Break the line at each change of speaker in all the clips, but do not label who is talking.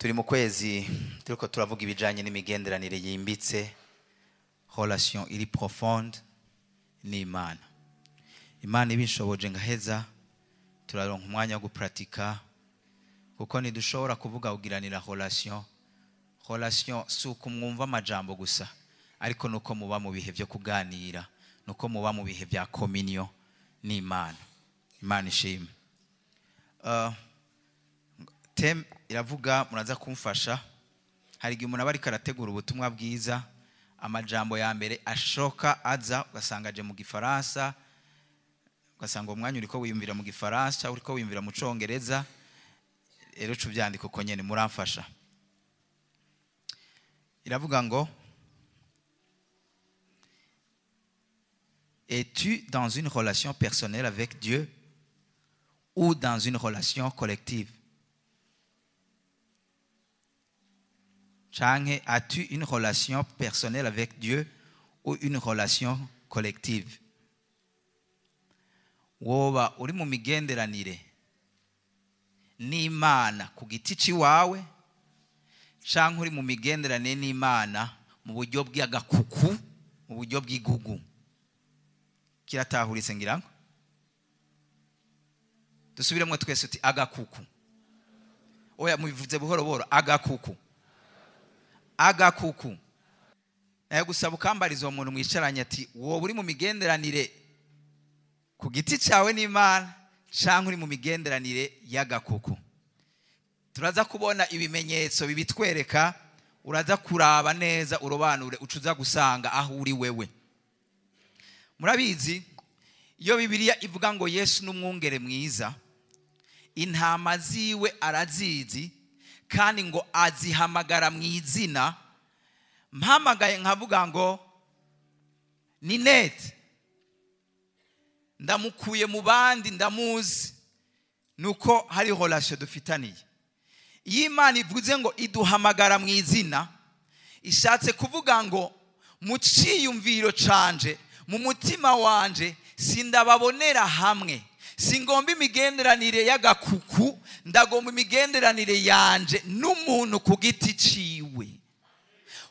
Turi mu kwezi turiko turavuga ibijanye n'imigenderanire yimbitse, relation iri profonde n'Imana. Imana ibinshoboje ngaheza turaronka umwanya wo gupratika, kuko ntidushobora kuvuga kugiranira relation. Relation si uko mwumva amajambo gusa, ariko nuko muba mu bihe byo kuganira, nuko muba mu bihe bya communion n'Imana. Imana ishimwe. Thème iravuga, muraza kumfasha. Hari igihe umuntu aba ariko arategura ubutumwa bwiza, amajambo ya mbere ashoka aza ugasanga aje mu Gifaransa, ugasanga uwo mwanya uriko wiyumvira mu Gifaransa, uriko wiyumvira mu Congereza. Rero uca uvyandika uko nyene, muramfasha. Iravuga ngo: Es-tu dans une relation personnelle avec Dieu ou dans une relation collective? Canke, as-tu une relation personnelle avec Dieu ou une relation collective? Woba uri mu migenderanire n'Imana ku giti ciwawe, canke uri mu migenderanire n'Imana mu buryo bw'agakuku, mu buryo bw'igugu? Kiratahuritse ngira ngo dusubiremo twese uti agakuku. Oya, mubivuze buhoro buhoro, agakuku, agakuku. Nayo gusaba ukambariza uwo muntu mwicaranye ati wowe uri mu migenderanire ku giti cyawe n'Imana, canke uri mu migenderanire y'agakuku? Turaza kubona ibimenyetso bibitwereka, uraza kuraba neza urobanure, ucuza gusanga aho uri wewe. Murabizi iyo Bibiliya ivuga ngo Yesu n'umwungere mwiza, intama ziwe arazizi kandi ngo azihamagara mu izina. Mpamagaye nkavuga ngo ni Ninete, ndamukuye mu bandi, ndamuzi, nuko hari relation dufitaniye. Iyo Imana ivuze ngo iduhamagara mu izina, ishatse kuvuga ngo mu ciyumviro canje, mu mutima wanje, sindababonera hamwe, singomba imigenderanire y'agakuku, ndagomba imigenderanire yanje n'umuntu ku giti ciwe.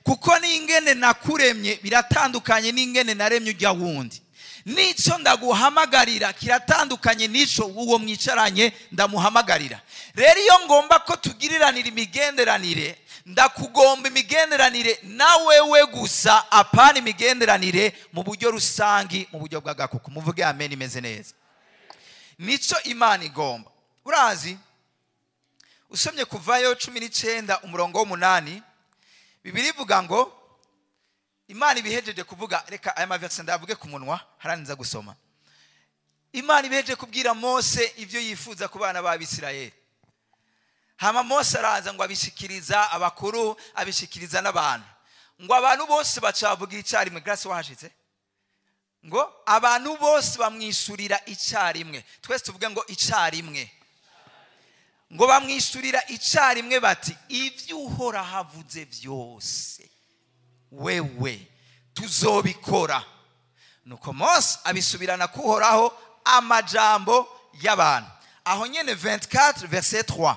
Kuko n'ingene nakuremye biratandukanye n'ingene naremye ujya wundi. Nico ndaguhamagarira kiratandukanye nico uwo mwicaranye ndamuhamagarira. Rero iyo ngomba ko tugiriranira imigenderanire, ndakugomba imigenderanire na wewe gusa, apana imigenderanire mu buryo rusangi, mu buryo bw'agakuku. Muvuge amen imeze neza. Nico Imana igomba. Urazi usomye Kuvayo 19 umurongo w'umunani, Bibiliya ivuga ngo Imana ibihejeje kuvuga, reka aya maverse ndavuge ku munwa haranza gusoma. Imana ibihejeje kubwira Mose ivyo yifuza ku bana b'Abisirayeli. Hama Mose araza ngo abishikiriza abakuru, abishikiriza n'abantu. Ngo abantu bose bacavuga icyarimwe. Grace wahashitse? Ngo abantu bose bamwishurira icyarimwe. Twese tuvuge ngo icyarimwe. Ngo bamwishurira icyarimwe bati ivyo Uhoraho avuze vyose wewe tuzobikora. Nuko Mose abisubirana kuhoraho amajambo y'abantu. Aho nyene 24 verset 3.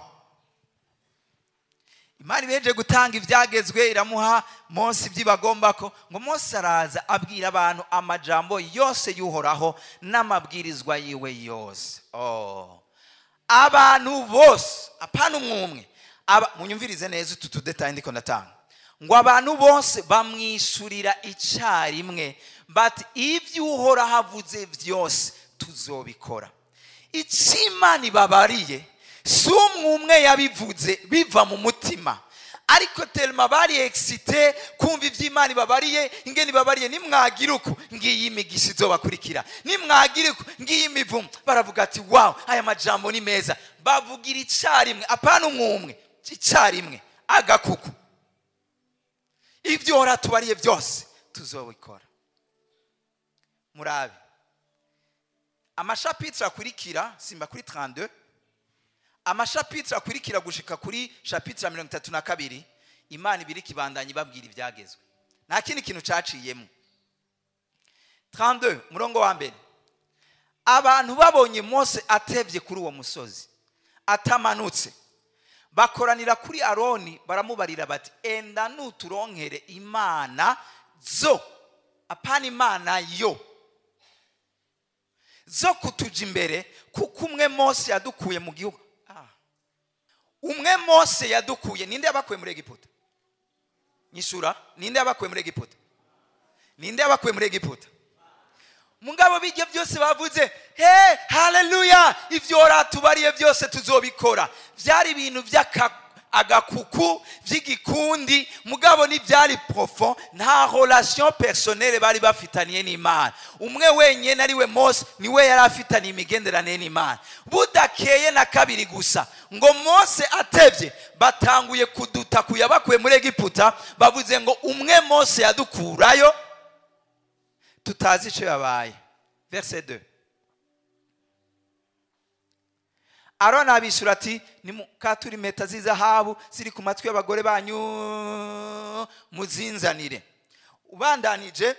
Imana ibeje gutanga ivyagezwe, iramuha Mose ibyibagombako. Ngo Mose araza abwira abantu amajambo yose y'Uhoraho n'amabwirizwa yiwe yose. Oh, abantu bose, apana umwe, munyumvirize neza utu tudetaye ndiko ndatanga. Ngo abantu bose bamwishurira icyarimwe bati ivyo Uhoraho avuze vyose tuzobikora. Icimana ibabariye si umwe yabivuze biva mu mutima, ariko telma bari excité kumva ivy'Imana ibabariye, ingene ibabariye, nimwagira uku ngiyi imigisha izobakurikira, nimwagira uku ngiyi imivumo. Baravuga ati wow, aya majambo ni meza. Bavugira icyarimwe, apana umwe, icyarimwe, agakuku. Ivyo Uhoraho tubariye byose tuzobikora. Murabe amashapitre akurikira, simba kuri 32, amashapitre akurikira gushika kuri chapitre 32, Imana ibiri kibandanye babwira ibyagezwe. Nta kindi kintu caciyemo. 32 murongo wa mbere. Abantu babonye Mose atevye kuri uwo musozi atamanutse, Bakoranira kuri Aroni baramubarira bati enda nuturonkere imana zo, apana imana yo, zo kutuja imbere, kuko umwe Mose yadukuye mu gihugu. Umwe Mose yadukuye, ninde yabakuye muri Egiputa? Nyishura, ninde yabakuye muri Egiputa? Ninde yabakuye muri Egiputa? Mugabo bijye byose bavuze he haleluya, ivyo ratubariye byose tuzobikora. Byari ibintu by'agakuku by'igikundi, mugabo ni byari profond, nta relation personnelle bari bafitaniye n'Imana. Umwe wenyene ari we Mose niwe yari afitaniye imigenderanire n'Imana. Budakeye na kabiri gusa ngo Mose atevye, batanguye kuduta kuyabakuye muri Egiputa, bavuze ngo umwe Mose yadukurayo tutazi ico yabaye. Verset 2. Aroni abishura ati nimukature impeta z'izahabu ziri ku matwi y'abagore banyu muzinzanire. Ubandanije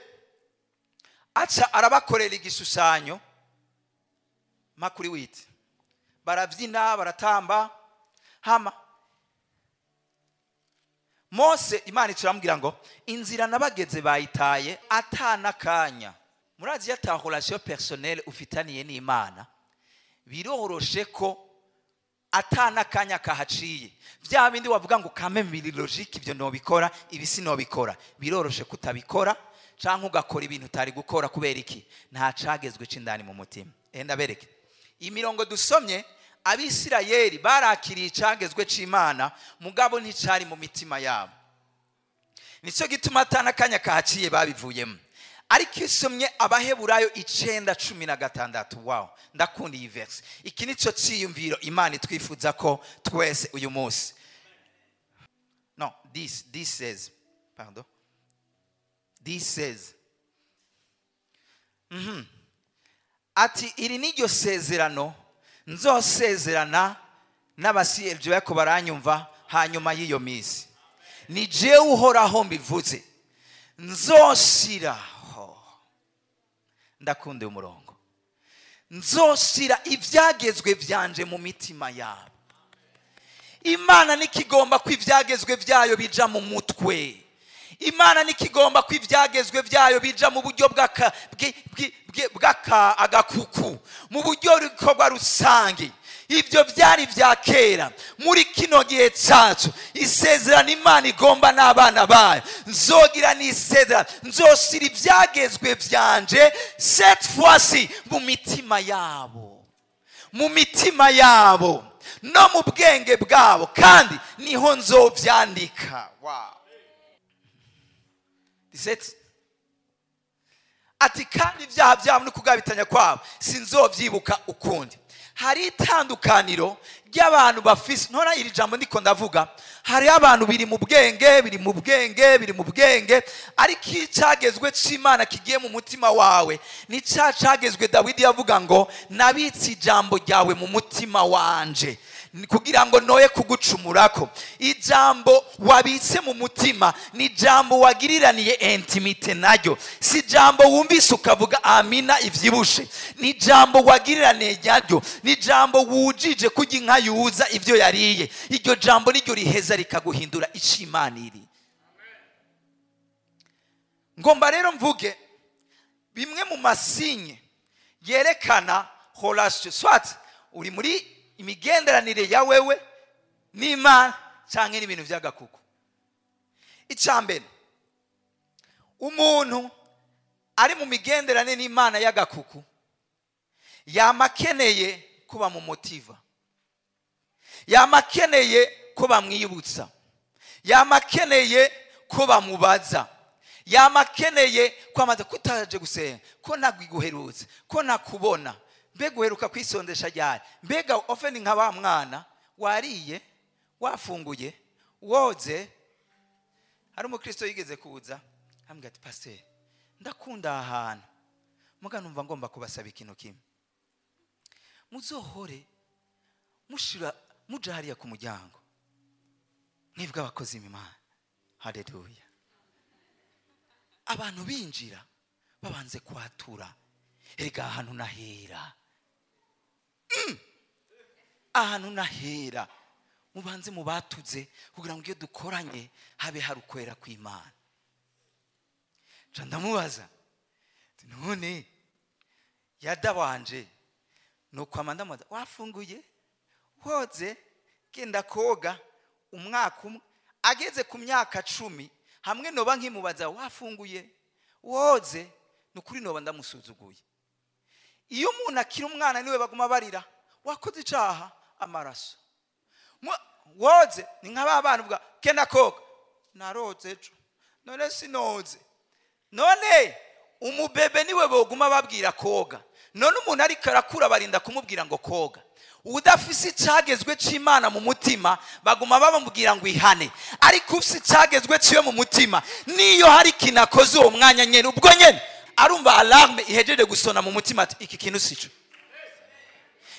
aca arabakorera igishushanyo makuri wite, baravyina baratamba. Hama Mose Imana icuramubwira ngo inzira nabageze bayitaye atana kanya. Murazi yata relation personnelle ufitaniye n'Imana, biroroshe ko atana kanya kahaciye. Vya bindi wavuga ngo kame biri logique, ivyo nobikora ibi sinobikora, biroroshe kutabikora canke ugakora ibintu utari gukora. Kubera iki? Nta cagezwe c'indani mu mutima. Enda bereke imirongo dusomye, Abisirayeli barakiriye icagezwe c'Imana, mugabo nticari mu mitima yabo. Nico gituma atana kanya kahaciye babivuyemo. Ariko isomye Abaheburayo 9:16. Wow, ndakunda iyi verse. Iki nico ciyumviro Imana itwifuza ko twese uyu munsi. No, this says, pardon. This says. Ati iri niryo sezerano nzosezerana n'abasiyelje bako baranyumva hanyuma y'iyo minsi. Ni jewe Uhoraho mbivuze, nzoshiraho. Ndakunda umurongo. Nzoshira ivyagezwe vyanje mu mitima yabo. Imana nikigomba ko ivyagezwe vyayo bija mu mutwe. Imana nikigomba ko ivyagezwe vyayo bija mu buryo bw'aka agakuku, mu buryo bikorwa rusange. Ibyo byari vya kera. Muri kino gihe cyacu isezerano Imana igomba n'abana bayo, nzogira n'isezerano, nzoshira ivyagezwe vyanje cette fois-ci mu mitima yabo, mu mitima yabo no mu bwenge bwabo, kandi niho nzovyandika. Wow. 17. Ati kandi ibyaha byabo no kugabitanya kwabo sinzovyibuka ukundi. Hari itandukaniro ry'abantu bafise, ntora iri jambo ndiko ndavuga, hari abantu biri mu bwenge, biri mu bwenge, biri mu bwenge, ariko icagezwe c'Imana kigiye mu mutima wawe ni ca cagezwe Dawidi yavuga ngo nabitse ijambo ryawe mu mutima wanje kugira ngo noye kugucumurako. Ijambo wabitse mu mutima ni jambo wagiriraniye intimite naryo, si jambo wumvise ukavuga amina ivyibushe, ni jambo wagiriraniye naryo, ni jambo wujije kurya inka yuza ivyo yariye. Iryo jambo niryo riheza rikaguhindura ico Imana iri. Ngomba rero mvuge bimwe mu masinye yerekana relation, soit uri muri imigenderanire ya wewe n'Imana canke n'ibintu vy'agakuku. Icambere, umuntu ari mu migenderanire n'Imana y'agakuku yamakeneye kuba mu motiva, yamakeneye ko bamwibutsa, yamakeneye ko bamubaza, yamakeneye kwamaza kutaje gusenga, ko nagwiguherutse, ko nakubona, mbega uheruka kwisondesha ryari, mbega ofeni nka wa mwana wariye, wafunguye, woze. Hari umukristo yigeze kuza ambwira ati pasteur, ndakunda ahantu muga numva ngomba kubasaba ikintu kimwe, muzohore mushira muja hariya ku muryango mwebwe abakozi b'Imana. Haleluya. Abantu binjira babanze kwatura, erega ahantu nahera, ahantu nahera. Mubanze mubatuze kugira ngo iyo dukoranye habe hari ukwera kw'Imana. Nca ndamubaza none yadabanje nuko amanda wafunguye woze genda koga umwaka umwe ageze ku myaka 10 hamwe noba nkimubaza wafunguye woze nukuri noba ndamusuzuguye. Iyo umuntu akiri umwana niwe baguma barira wakoze icaha amaraso woze ni nka bana ubwa kenda koga naroze ejo none sinoze. None umubebe niwe boguma babwira koga. None umuntu ariko arakura barinda kumubwira ngo koga. Udafise icagezwe c'Imana mu mutima baguma babamubwira ngo ihane, ariko ufise icagezwe ciwe mu mutima niyo hari kinakoze uwo mwanya nyene ubwo nyene arumva alarme ihejeje gusona mu mutima ati iki kintu sico.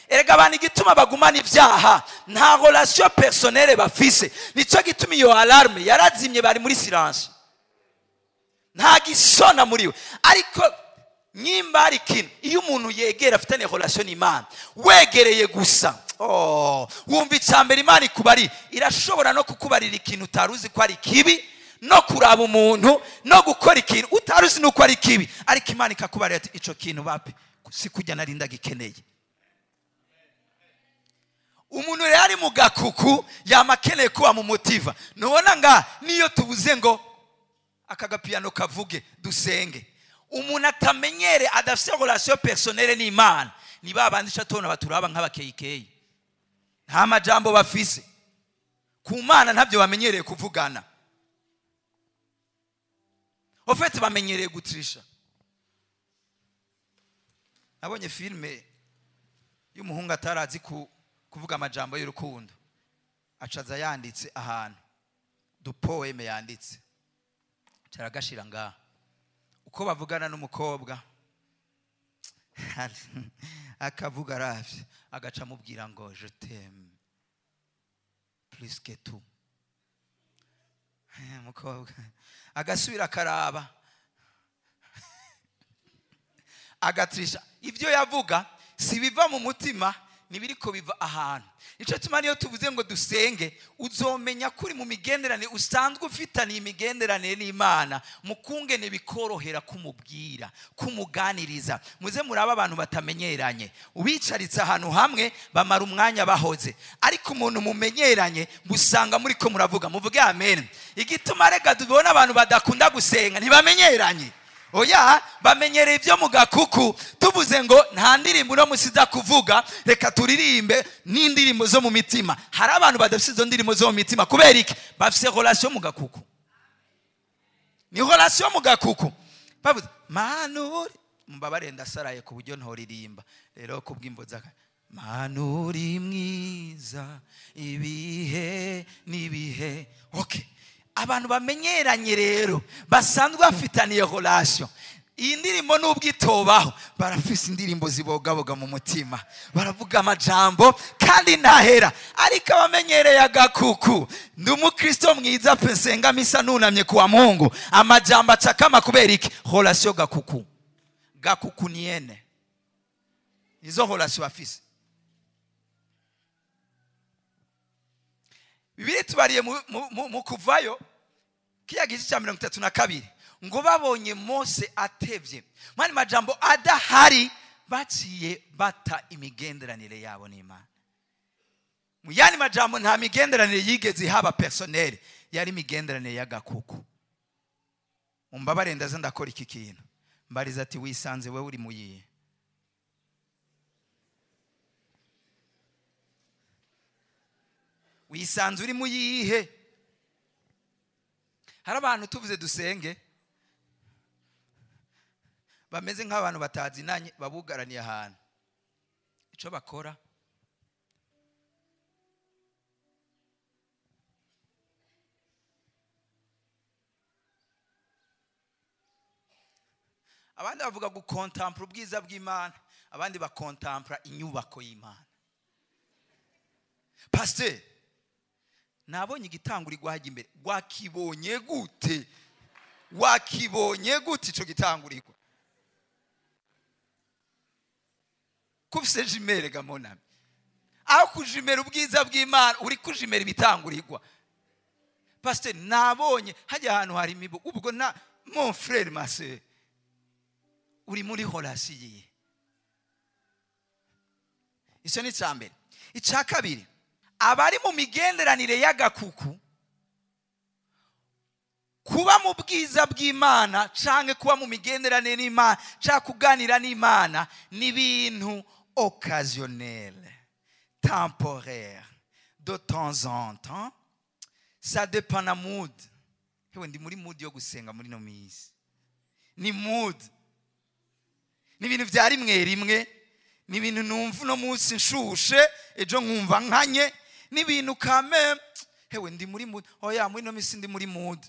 Erega abantu igituma bagumana ivyaha nta relation personnelle bafise, nico gituma iyo alarme yarazimye bari muri silence nta gisona muri we. Ariko nyimba ari kintu iyo umuntu yegera afitane relation n'Imana wegereye gusa wumva icambere Imana ikubari irashobora no kukubarira ikintu utaruzi ko ari kibi, no kuraba umuntu no gukora ikintu utaruzi nuko ari kibi, ariko Imana ikakubarira ati ico kintu bape si kujya narinda gikeneye. Umuntu rero ari mu gakuku yamakeneye kuba mu motiva. Nubona nga niyo tubuze ngo aka gapiano kavuge dusenge, umuntu atamenyere adafite relation personnelle n'Imana ni babandi chatona baturaba nk'abakeyikeyi nta majambo bafise ku Mana, ntavyo bamenyereye kuvugana. En fait bamenyereye gutrisha. Nabonye filme y'umuhungu atarazi kuvuga amajambo y'urukundo, acaza yanditse ahantu du poeme yanditse caragashira ngaha uko bavugana n'umukobwa akavuga ravye agaca amubwira ngo je t'aime plus que tout. Umukobwa agasubira akaraba agatrisha. Ivyo yavuga si biva mu mutima nibiriko biva ahantu. Ico tuma niyo tuvuze ngo dusenge uzomenya kuri mu migenderanire usanzwe ufitaniye imigenderanire n'Imana mukungene bikorohera kumubwira kumuganiriza. Muze muraba abantu batamenyeranye ubicaritse ahantu hamwe bamara umwanya bahoze, ariko umuntu mumenyeranye musanga muri ko muravuga muvuge amen. Igituma rega tubona abantu badakunda gusenga ntibamenyeranye. Oya bamenyereye ibyo mu gakuku. Tuvuze ngo nta ndirimbo no musiza kuvuga reka turirimbe n'indirimbo zo mu mitima. Hari abantu badafite izo ndirimbo zo mu mitima kubera iki? Bafise relation mu gakuku. Ni relation mu gakuku. Bavuze manuri mbabare ndasaraye ku buryo ntoririmba rero kubw'imbo zaka manuri mwiza ibihe nibihe. Okay, abantu bamenyeranye rero basanzwe bafitaniye relation iyi ndirimbo nubwitobaho barafise indirimbo zibogaboga mu mutima baravuga amajambo kandi ntahera. Ariko abamenyereye agakuku ndi umukristo mwiza pe nsenga misa nunamye kuwa Mungu amajambo acakama kubera iki? Relation gakuku gakuku niene nizo relation bafise. Bibiri tubariye mu kuvayo kiya gice cya 32 ngo babonye Mose atevye mani majambo adahari baciye bata imigenderanire yabo n'Imana. Mu yani majambo nta migenderanire yigeze haba personnel, yari imigenderanire y'agakuku. Umbabare ndaza ndakora iki kintu mbariza ati wisanze wewe uri muyihe? Wisanze uri muyihe? Hari abantu tuvuze dusenge bameze nk'abantu batazinanye babugaraniye ahantu ico bakora abandi bavuga gukontempla ubwiza bw'Imana, abandi bakontempla inyubako y'Imana. Pasteur nabonye igitangurirwa hajya imbere, wakibonye gute? Wakibonye gute ico gitangurirwa? Kufise jimere gamona. Aho kujimera ubwiza bw'Imana uri kujimera ibitangurirwa. Pasteur, nabonye hajya ahantu hari imibu, ubwo na mon frère, ma sœur, uri muri relation yiye. Icyo ni icya mbere. Icya kabiri, abari mu migenderanire y'agakuku, kuba mu bwiza bw'Imana canke kuba mu migenderanire n'Imana canke kuganira n'Imana ni ibintu occasionnel, temporaire, de temps en temps. Ça dépend na mood. Hewe, ndi muri mood yo gusenga muri no minsi. Ni mood, ni ibintu vya rimwe rimwe, ni ibintu numva uno munsi nshushe, ejo nkumva nkanye, ni ibintu kame. Hewe, ndi muri mood. Oya, muri no minsi ndi muri mood.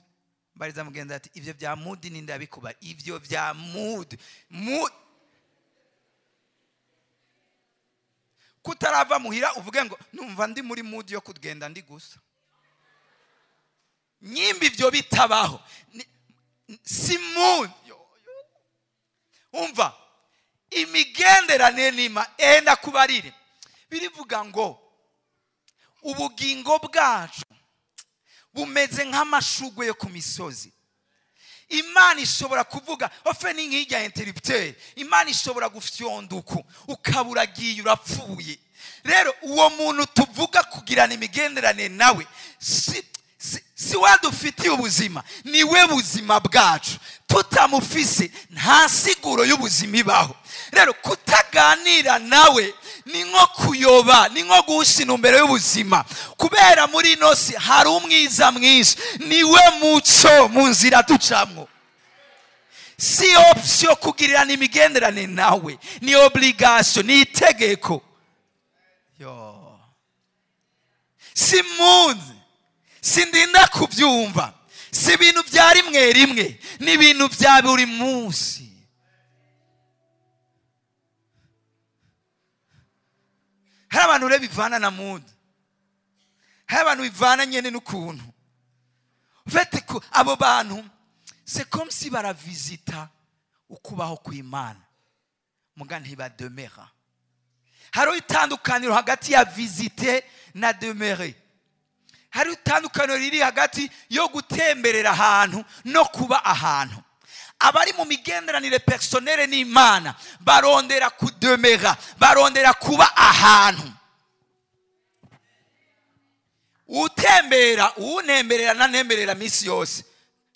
Mbariza mugenzi ati ivyo vya mood ni ndabikuba, ivyo vya mood mood kutarava muhira uvuge ngo numva ndi muri mood yo kugenda ndi gusa. Nyimba ivyo bitabaho si mood. Umva, imigenderanire n'Imana enda kubarire, birivuga ngo ubugingo bwacu bumeze nk'amashugwe yo ku misozi. Imana ishobora kuvuga ofe ni nk'irya interrupteur, Imana ishobora gufyonda uku ukabura agiye urapfuye. Rero uwo muntu tuvuga kugirana imigenderanire nawe si wadufitiye ubuzima, niwe buzima bwacu. Tutamufise nta siguro y'ubuzima ibaho. Rero kutaganira nawe ni nko kuyoba, ni nko guhusha intumbero y'ubuzima, kubera muri ino si hari umwiza mwinshi, niwe muco mu nzira ducamwo. Si option kugirirana imigenderanire nawe, ni obligation, ni itegeko. Yo, si munzi, sindinda kubyumva, si ibintu bya rimwe rimwe, ni ibintu bya buri munsi. Hari abantu rero bivana na mood, hari abantu bivana nyene n'ukuntu ufite abo bantu, c'est comme si baravisita ukubaho kw'Imana, muga ntibademera. Hari itandukaniro hagati ya visiter na demeurer. Hari itandukaniro riri hagati yo gutemberera ahantu no kuba ahantu. Abari mu migenderanire personnelle n'Imana barondera kudemera, barondera kuba ahantu. Utembera, unemberera nanemberera misi yose.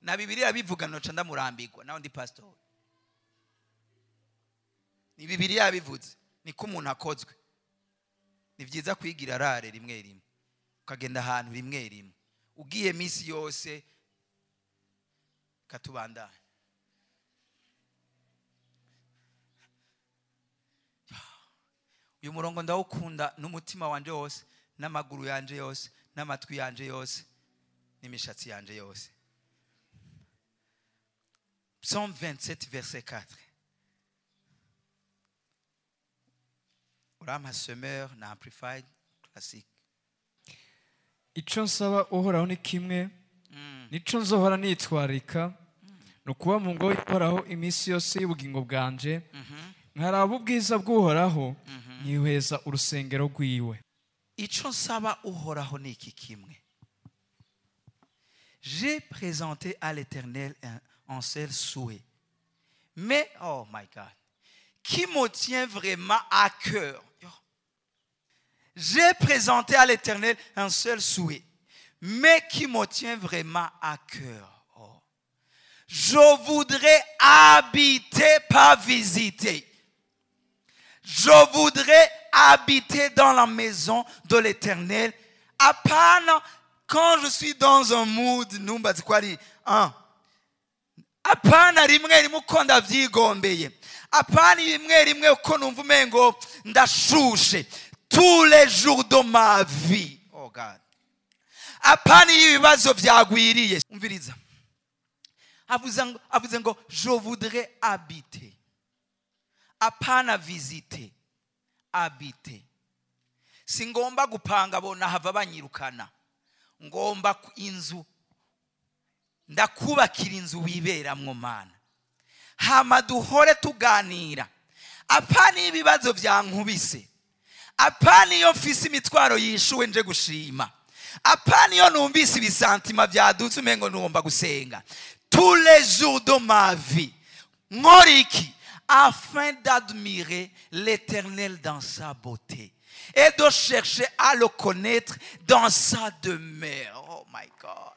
Na Bibiliya bivuga noca ndamurambirwa, naho ndi pastor. Ni Bibiliya bivuze, niko umuntu akozwe. Ni vyiza kwigira rare rimwe rimwe, ukagenda ahantu rimwe rimwe. Ugiye misi yose katubandanye. Uyu murongo ndawukunda n'umutima wanje wose, n'amaguru yanje yose, n'amatwi yanje yose, n'imishatsi yanje yose. Psaume 27 verset 4. Urampa Semeur na Amplified Classic.
Ico nsaba Uhoraho ni kimwe, nico nzohora nitwarika, ni ukuba mu ngoro y'Uhoraho iminsi yose y'ubugingo bwanje, nkaraba ubwiza bw'Uhoraho, nkihweza urusengero rwiwe.
Ico nsaba Uhoraho ni iki kimwe. J'ai présenté à l'Éternel un seul souhait, mais oh my God, qui me tient vraiment à cœur. J'ai présenté à l'Éternel un seul souhait, mais qui me tient vraiment à cœur. Oh. Je voudrais habiter, pas visiter. Je voudrais habiter dans la maison de l'Éternel. Apana, quand je suis dans un mood, numba zikwari, apana rimwe rimwe uko ndavyigombeye, apana rimwe rimwe uko numva umengo ndashushe, tous les jours de ma vie. Oh God. Apana ibibazo vyagwiriye. Umviriza. Avuze ngo je voudrais habiter. Apana visiter, habiter. Singomba gupanga bona hava banyirukana. Ngomba inzu, ndakubakira inzu wiberamwo Mana. Hama duhore tuganira. Apana ibibazo vyankubise. Apana iyo mfise imitwaro yishuwe nje gushima, apana iyo numvise ibisantima byadutse umengo nugomba gusenga. Tous les jours de ma vie nkora iki? Afin d'admirer l'Éternel dans sa beauté et de chercher à le connaître dans sa demeure. Oh my God.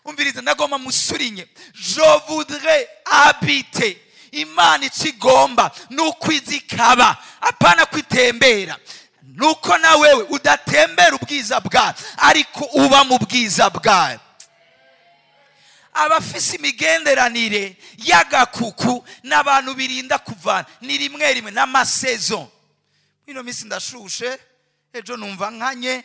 Umviriza, ndagomba musurinye. Je voudrais habiter. Imana ikigomba nuko izikaba, apana kwitembera. Nuko na wewe udatembera ubwiza bwawe, ariko uba mu bwiza bwawe. Abafise imigenderanire y'agakuku n'abantu birinda kuvana ni rimwe rimwe n'amasaison. Ino minsi ndashushe, ejo numva nkanye,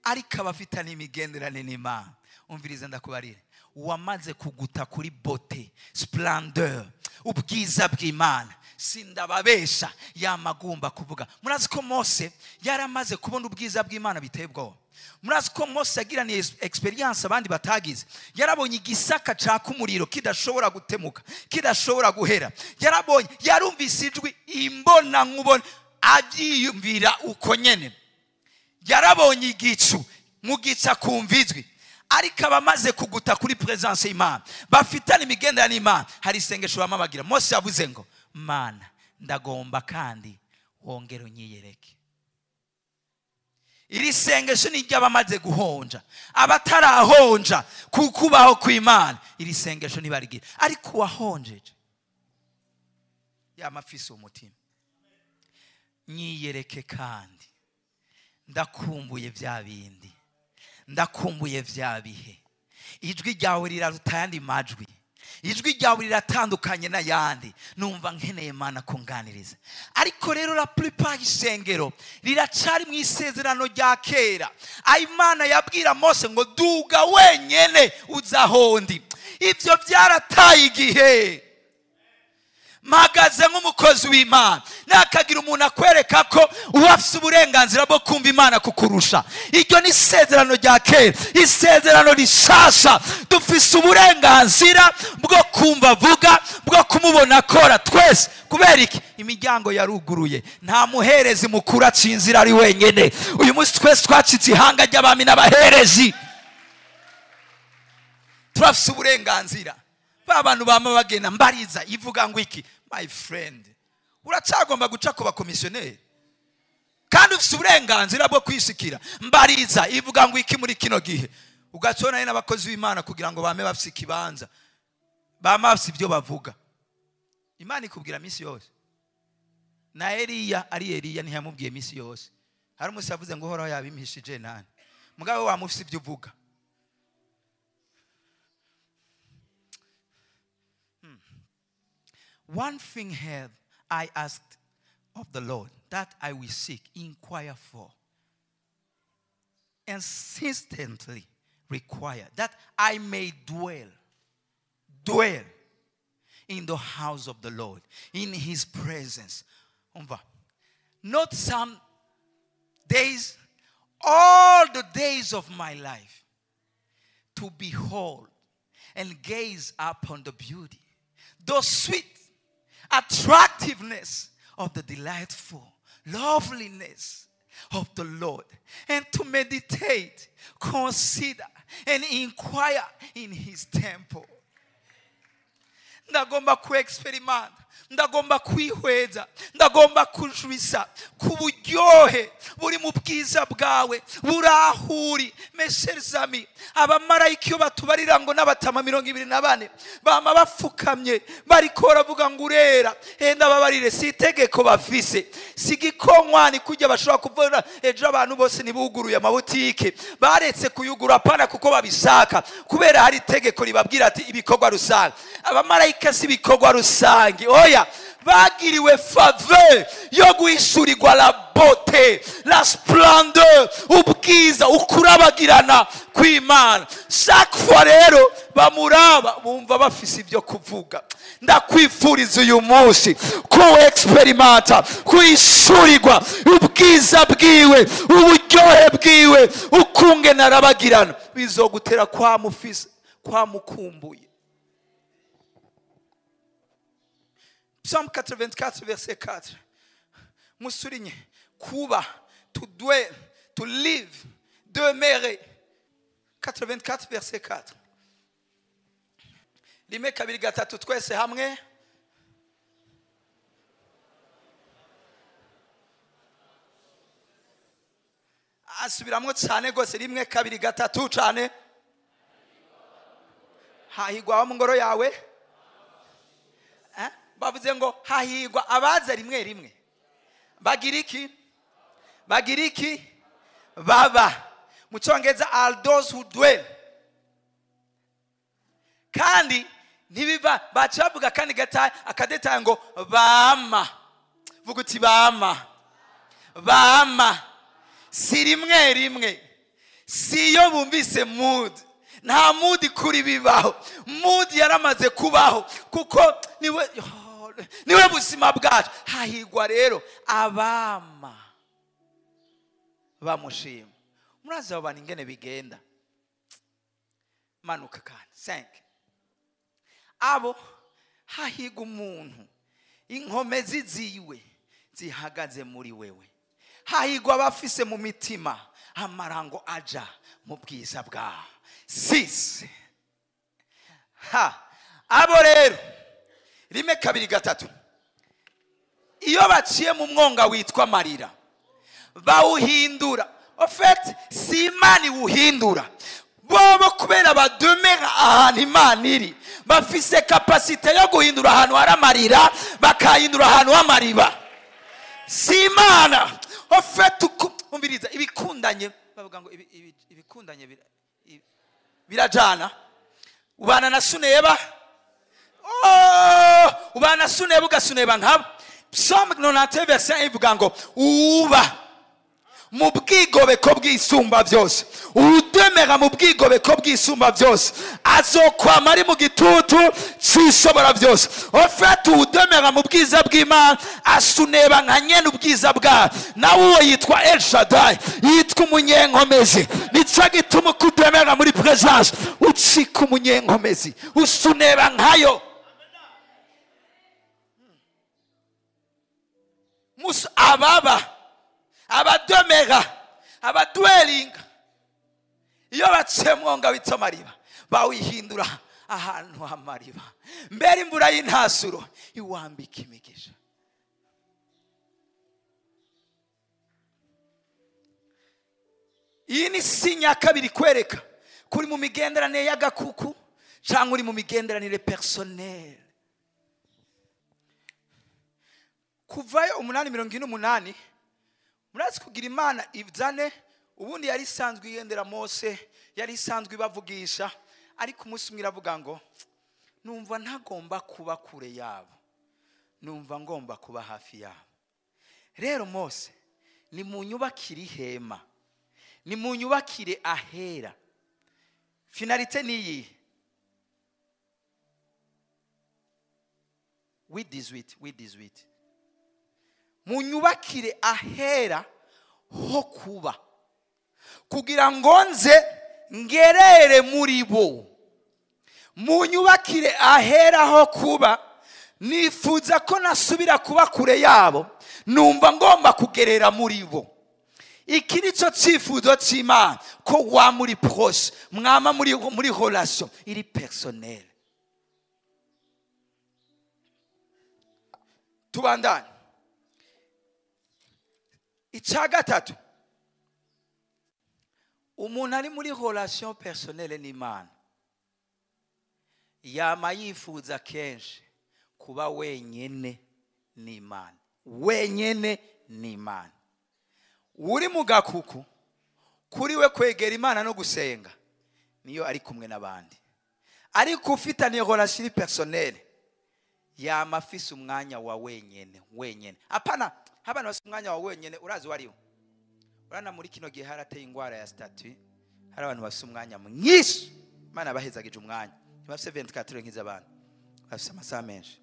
ariko abafitanye imigenderanire n'Imana, umviriza ndakubarire, wamaze kuguta kuri beauté, splendeur, ubwiza bw'Imana, sindababesha yamagumba kuvuga. Murazi ko Mose yaramaze kubona ubwiza bw'Imana biteye ubwoba. Murazi ko Mose yagiraniye experience abandi batagize. Yarabonye igisaka caka umuriro kidashobora gutemuka, kidashobora guhera. Yarabonye, yarumvise ijwi imbona nkubona, abyiyumvira uko nyene. Yarabonye igicu mu gica kumva ijwi. Ariko abamaze kuguta kuri presence y'Imana, bafitanye imigenderanire n'Imana, hari isengesho bama bagira. Mose yavuze ngo Mana ndagomba kandi wongere unyiyereke. Iri sengesho ni ry'abamaze guhonja, abatarahonja kukubaho kw'Imana iri sengesho ntibarigira. Ariko uwahonjeje yamafise umutima, nyiyereke kandi ndakumbuye bya bindi, ndakumbuye bya bihe. Ijwi ryawe riraruta ayandi majwi, ijwi ryawe riratandukanye n'ayandi, numva nkeneye Mana kunganiriza. Ariko rero la plupart y'isengero riracari mu isezerano rya kera. Imana yabwira Mose ngo duga wenyene uzahondi. Ibyo byarataye igihe. Mpagaze nk'umukozi w'Imana, nakagira umuntu akwereka ko uwafise uburenganzira bwo kumva Imana kukurusha. Iryo ni isezerano rya kera, isezerano rishasha. Dufise uburenganzira bwo kumva avuga, bwo kumubona akora twese. Kubera iki? Imiryango yaruguruye, nta muherezi mukuru acinzira ari wenyene. Uyu munsi twese twacitse ihanga ry'abami n'abaherezi, turafise uburenganzira. Ba bantu bama bagenda mbariza ivuga ngo iki? My friend, uracagomba guca ku bakomisiyoneri kandi ufite uburenganzira bwo kwisikira. Mbariza ivuga ngo iki muri kino gihe? Ugacona n'abakozi b'Imana kugira ngo bame bafise ikibanza, bame bafise ibyo bavuga. Imana ikubwira misi yose. Na Eliya ari Eliya ntiyamubwiye misi yose. Hari umunsi yavuze ngo Uhoraho yabimpishije nani, mugabo wamufise ibyo uvuga. One thing have I asked of the Lord, that I will seek, inquire for, insistently require, that I may dwell in the house of the Lord, in his presence. Not some days, all the days of my life, to behold and gaze upon the beauty, the sweet attractiveness of the delightful loveliness of the Lord, and to meditate, consider, and inquire in his temple. Ndagomba ku-experiment, ndagomba kwihweza, ndagomba kujwisa ku buryohe buri mu bwiza bwawe burahuri. Mes chers amis, abamarayika iyo batubarira ngo n'abatama 24 bama bafukamye bariko baravuga ngo urera. Enda babarire, si itegeko bafise, si igikonkwani kujya bashobora kuvuga ejo abantu bose nibuguruye amabutike, baretse kuyugura apana kuko babishaka, kubera hari itegeko ribabwira ati ibikorwa rusange. Abamarayika si ibikorwa rusange, oya, bagiriwe faveur yo guhishurirwa la beauté, la splendeur, ubwiza, ukurabagirana kw'Imana. Chaque fois rero bamuraba bumva bafise ibyo kuvuga. Ndakwifuriza uyu munsi ku experimenta, kwishurirwa ubwiza bwiwe, uburyohe bwiwe, ukunge narabagirana, bizogutera kwa mufise, kwa mukumbuye. Psalm 84 verset 4. Musurinye kuba To dwell, to live, demeurer. 84 verset 4. 1, 2, 3 twese hamwe. Asubiramwo cyane gose 1, 2, 3 cyane. Hahigwa abo mu ngoro yawe. Bavuze ngo hahigwa abaza rimwe rimwe. Bagira iki? Bagira iki? Baba. Mu Cyongereza are those who dwell. Kandi ntibiva bacavuga kandi gata akadetaye ngo bama. Vuga uti bama. Bama. Si rimwe rimwe. Si iyo bumvise mood. Nta mood kuri bibaho. Mood yaramaze kubaho kuko niwe buzima bwacu. Hahigwa rero abama bamushima. Murazi abo bantu ingene bigenda. Manuka kandi 5. Abo hahigwa umuntu inkomezi ziwe zihagaze muri wewe. Hahigwa abafise mu mitima amarango aja mu bwiza bwa 6. Ha abo rero 1, 2, 3 iyo baciye mu mwonga witwa marira bawuhindura. En fait, si Imana iwuhindura bobo kubera bademera ahantu Imana iri bafise capacité yo guhindura ahantu hari amarira bakahindura ahantu h'amariba. Si Imana en fait umviriza ibikundanye bavuga ngo ibikundanye birajana. Ubana na suneba. Oh, ubana suneba ugasuneba nkabo. Psalm 91 verset 1 ivuga ngo uba mu bwigobeko bw'isumba byose, udemera mu bwigobeko bw'isumba byose, azokwama ari mu gitutu cy'ishobora byose. En fait, udemera mu bwiza bw'Imana asuneba nka nyene ubwiza bwa nawe. Uwo yitwa El Shaddai, yitwa umunyenkomezi. Nico gituma kudemera muri presence ucika umunyenkomezi, usuneba nkayo. Musa ababa abadomera abadwelinga iyo baciye mwonga witwa mariba bawihindura ahantu h'amariba. Mbere imvura y'intasuro iwambika imigisha. Iyi ni sinya kabiri kwereka kuri mu migenderanire y'agakuku cyangwa uri mu migenderanire personnel. Kuvayo 8:48 murazi kugira Imana izane. Ubundi yari isanzwe igendera Mose, yari isanzwe ibavugisha, ariko umunsi umwe iravuga ngo numva ntagomba kuba kure yabo, numva ngomba kuba hafi yabo. Rero Mose, nimunyubakire ihema, nimunyubakire ahera. Finalité ni iyi. 8:18. Munyubakire ahera ho kuba, kugira ngo nze ngerere muri bo. Munyubakire ahera ho kuba, nifuza ko nasubira kuba kure yabo, numva ngomba kugerera muri bo. Iki nico cyifuzo cy'Imana, ko wa muri proche, mwama muri relation iri personnel. Tubandanye. Icya gatatu, umuntu ari muri relation personnelle n'Imana yama yifuza kenshi kuba wenyene n'Imana. Wenyene n'Imana. Uri mu gakuku kuri we kwegera Imana no gusenga niyo ari kumwe n'abandi, ariko ufitanye relation personnelle yama afise umwanya wa wenyene wenyene. Apana habana basi umwanya wa wenyene. Urazi wariho urana muri kino gihe harateye ingwara ya statut, hari abantu bafise umwanya mwinshi. Imana bahezagije umwanya, ntibafise 24 heures nk'iz'abantu, bafise amasaha menshi.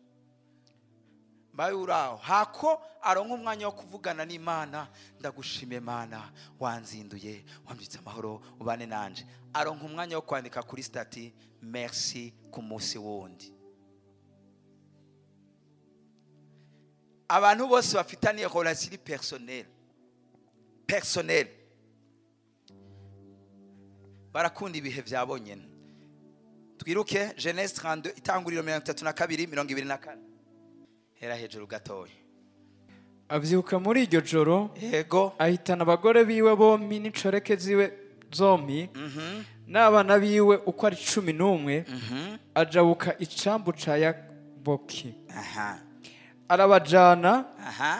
Mbaye uraho hako aronka umwanya wo kuvugana n'Imana, ndagushimiye Mana wanzinduye, wambyitse amahoro, ubane nanje. Aronka umwanya wo kwandika kuri statut merci ku munsi wundi. Abantu bose bafitaniye relation personnelle personnelle. Barakunda ibihe vya bonyene. Twiruke Genèse 32 itanguriro 32 24. Hera hejuru gatoya.
Avyuka muri iryo joro,
yego,
ahitana abagore biwe bompi n'inshoreke ziwe zompi n'abana biwe uko ari 11, ajabuka icambu ca Yaboki. Arabajana,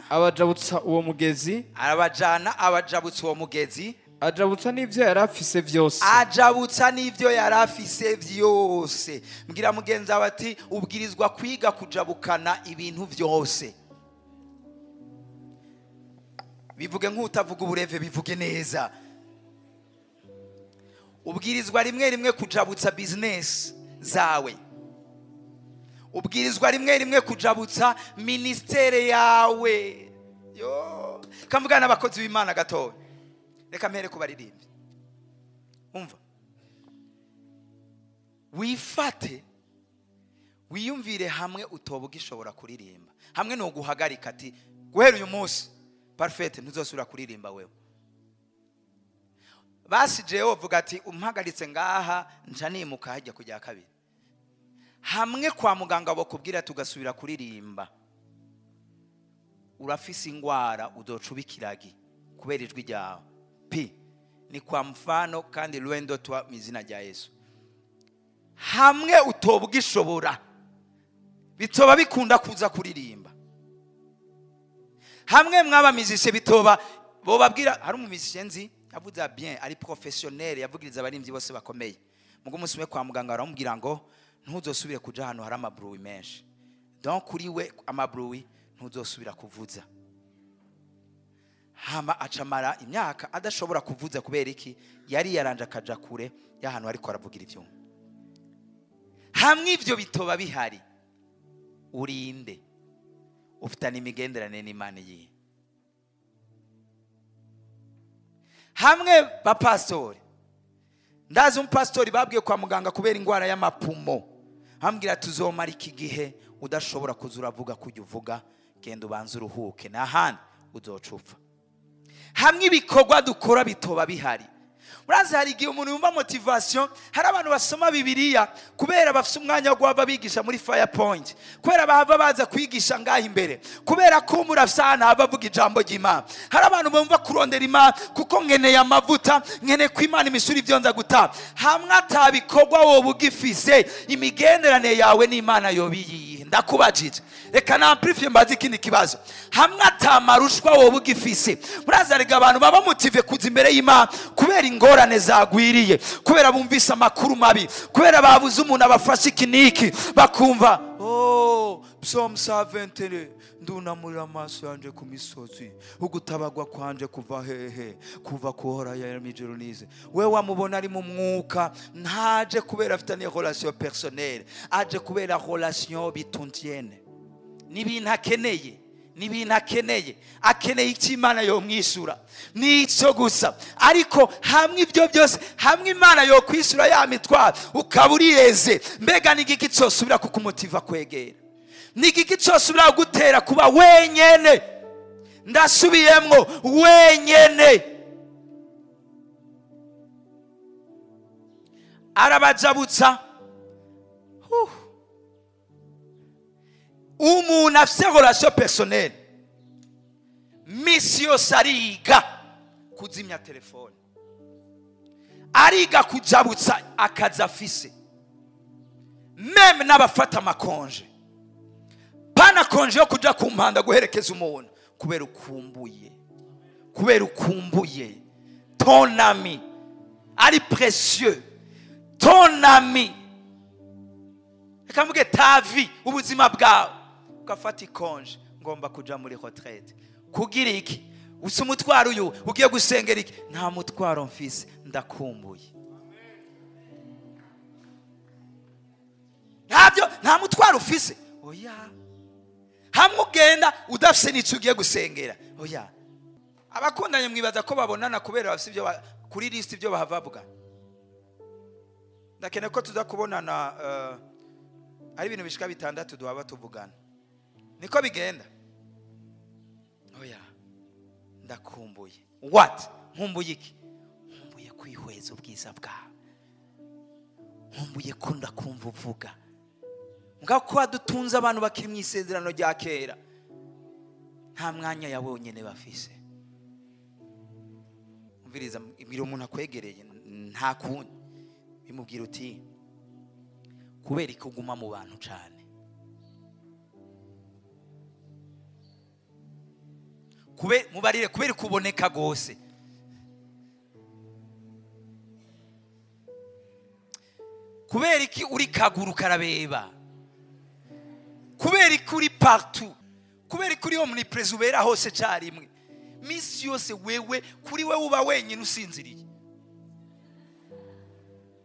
abajabutsa uwo mugezi,
arabajana abajabutsa uwo mugezi,
ajabutsa n'ivyo yari afise vyose,
ajabutsa n'ivyo yari afise vyose. Mbwira mugenzi wawe ati ubwirizwa kwiga kujabukana ibintu vyose. Bivuge nk'utavuga ubureve, bivuge neza. Ubwirizwa rimwe rimwe kujabutsa business zawe. Ubwirizwa rimwe rimwe kujabutsa ministere yawe. Yo, kamvuga n'abakozi b'Imana gatoya. Reka mpere kubaririmba. Umva. Wifate wiyumvire hamwe utoba ugishobora kuririmba. Hamwe no guhagarika ati guhera uyu munsi parfait ntuzosubira kuririmba wewe. Basi jewe vuga ati umpagaritse ngaha nca nimuka hajya kujya kabiri. Hamwe kwa muganga bokubwira tugasubira kuririmba, urafise ingwara udocubikiragi kubera ijwi ryawe. Pi ni kwa mfano kandi lwendo twa mizina rya Yesu. Hamwe utobwishobora bitoba bikunda kuza kuririmba. Hamwe mwaba mizishe bitoba bo babwira. Hari umumizishe nzi yavuze bien, ari professionnel, yavugiriza abarimvyi bose bakomeye. Mugo umunsi umwe kwa muganga baramubwira ngo ntuzosubire kuja ahantu hari amabruwi menshi. Donc kuri we amabruwi ntuzosubira kuvuza. Hama acamara imyaka adashobora kuvuza kubera iki? Yari yaranje akaja kure y'ahantu ariko aravugira ivyuma. Hamwe ivyo bitoba bihari, urinde ufitane imigenderanire n'Imana yihe. Hamwe bapastori, ndazi umupastori babwiye kwa muganga kubera ingwara y'amapumo, ambwira tuzomara iki gihe udashobora kuza uravuga kujya uvuga, genda ubanze uruhuke n'ahandi uzocupfa. Hamwe ibikorwa dukora bitoba bihari. Murazi hari igihe umuntu yumva motivation. Hari abantu basoma Bibiliya kubera bafise umwanya wo guhava bigisha muri Fire Point, kubera bahava baza kwigisha ngaha imbere, kubera ko murafisana hava avuga ijambo ry'Imana. Hari abantu bumva kurondera Imana kuko nkeneye amavuta, nkeneye ko Imana imisura ivyo nza guta. Hamwe atabikorwa wowe ugifise, imigenderanire yawe n'Imana yobiyihe? Ndakubajije, reka namplifie mbaze ikindi kibazo. Hamwe atamarushwa wowe ugifise, murazi arega abantu baba motive kuza imbere y'Imana kubera ingorane zagwiriye, kubera bumvise amakuru mabi, kubera babuze umuntu abafashe ikiniki, bakumva oh Psalm 121 ndunamurira amaso yanje ku misozi, ugutabagwa kwanje kuva hehe? Kuva kuhora ya mijoro nize. We wamubona ari mu mwuka, ntaje kubera afitanye relation personnelle, aje kubera relation bituntienne. Nibintu akeneye, nibintu akeneye, akeneye icyo Imana yomwisura, nico gusa. Ariko hamwe ibyo byose, hamwe Imana yokwisura ya mitwaro ukaba uriyeze, mbega ni igiki cyosubira kukumutiva kwegera? Ni igiki cyosubira gutera kuba wenyene? Ndasubiyemwo, wenyene. Arabajabutsa. Umuntu afise relation personnelle misi yose ariga kuzimya telefone, ariga kujabutsa akazi afise, meme n'abafata amakonje, pana konje yo kuja ku mpanda guherekeza umuntu kubera ukumbuye, kubera ukumbuye ton ami ari précieux, ton ami. Reka mvuge ta vie, ubuzima bwawe, ugafata ikonje ngomba kuja muri retraite kugira iki? Usi umutwaro uyu ugiye gusengera iki? Nta mutwaro mfise, ndakumbuye. Ntabyo, nta mutwaro ufise. Oya, hamwe ugenda udafise n'ico ugiye gusengera. Oya, abakundanye mwibaza ko babonana kubera bafise ibyo kuri list ibyo bahava bavuga. Ndakeneye ko tuza kubonana ari ibintu bishika 6 duhaba tuvugana. Niko bigenda. Oya, ndakumbuye. What? Nkumbuye iki? Nkumbuye kwihweza ubwiza bwawe, nkumbuye kunda kumva uvuga. Mbwa ko dutunze abantu bakiri mu isezerano rya kera, nta mwanya ya bonyene bafise. Umviriza, ibiro umuntu akwegereye nta kundi bimubwira uti kubera ko uguma mu bantu cyane, mubarire kubera kuboneka gose. Kubera iki uri kaguru karabeba, kubera iki uri partout, kubera iki uri omnipresent ubera hose cyarimwe. Misi yose wewe kuri wewe uba wenyine usinziriye,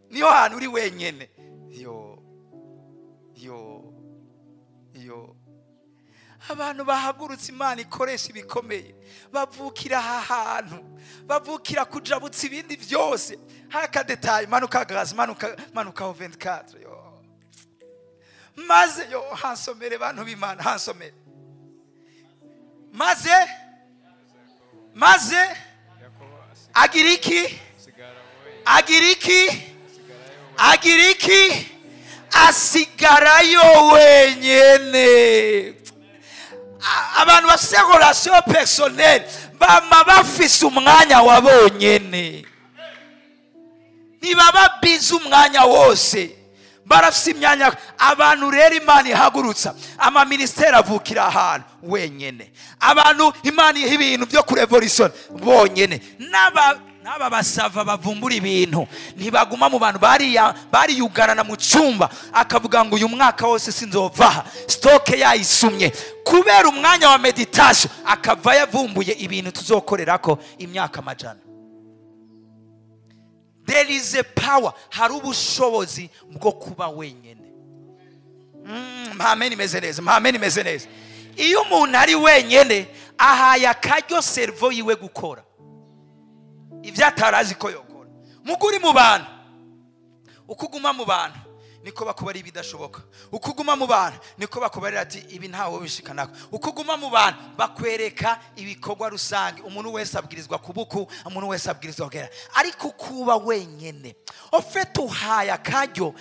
niyo hantu uri wenyine. Yo yo yo, abantu bahagurutse Imana ikoresha ibikomeye, bavukira aha hantu, bavukira kujabutsa ibindi byose. Haka detail, manuka gazi, manuka manuka 24. Yo maze yo hansomere bantu b'Imana, hansomere maze maze agiriki agiriki agiriki asigarayo wenyene. Abantu bafise relation personnelle bama bafise umwanya wa bonyene, ntibaba bize umwanya wose, barafise imyanya. Abantu rero Imana ihagurutsa ama ministeri avukira ahantu wenyene, abantu Imana iha ibintu byo kurevolution bonyene. N'aba basava bavumbura ibintu ntibaguma mu bantu, bariyugarana mu cyumba, akavuga ngo uyu mwaka wose sinzova, stoke yayisumye kubera umwanya wa meditation, akava yavumbuye ibintu tuzokorerako imyaka amajana. There is a power, hari ubushobozi bwo kuba wenyene. Mpameni imeze neza, mpameni imeze neza. Iyo umuntu ari wenyene ahaye akaryo cerveau yiwe gukora ibyo atarazi ko yokora. Muguri mu bantu, ukuguma mu bantu niko bakubara ibidashoboka, ukuguma mu bantu niko bakubarira ati ibi ntawe bishikanako, ukuguma mu bantu bakwereka ibikorwa rusange, umuntu wese abwirizwa kubuku, umuntu wese abwirizwa kugera. Ariko kuba wenyene ofete uhaye akaryo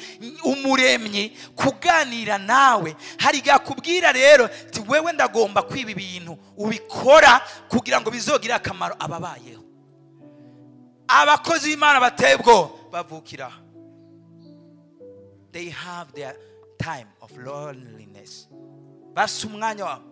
umuremyi kuganira nawe, hari gakubwira rero ti wewe ndagomba kwiba ibintu ubikora kugira ngo bizogire akamaro ababayeho. Abakozi b'Imana bateye ubwoba bavukira, they have their time of loneliness, basa umwanya wabo.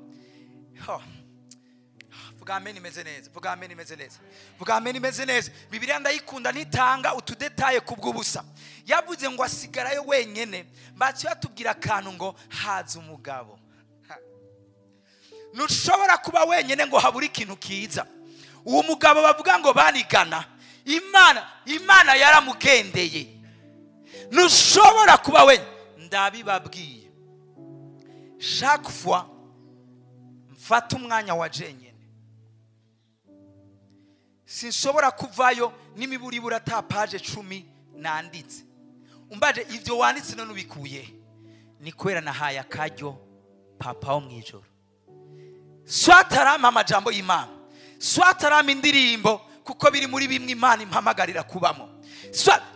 Vuga amen imeze neza, vuga amen imeze neza, vuga amen imeze neza. Bibiliya ndayikunda, ntitanga utudetaye kubw'ubusa. Yavuze ngo asigarayo wenyene, baciye batubwira akantu ngo haza umugabo. Ntushobora kuba wenyene ngo habure ikintu kiza. Uwo mugabo bavuga ngo banigana, Imana yaramugendeye. Ntushobora kuba wenyine. Ndabibabwiye, chaque fois mfata umwanya wa jenyene, sinshobora kuvayo n'imiburibura ta page 10 nanditse. Umbaje ivyo wanditse none ubikuye, ni kwera nahaye akaryo papa wo mwijoro. Swatarama amajambo y'Imana, swatarama indirimbo, kuko biri muri bimwe Imana impamagarira kubamo.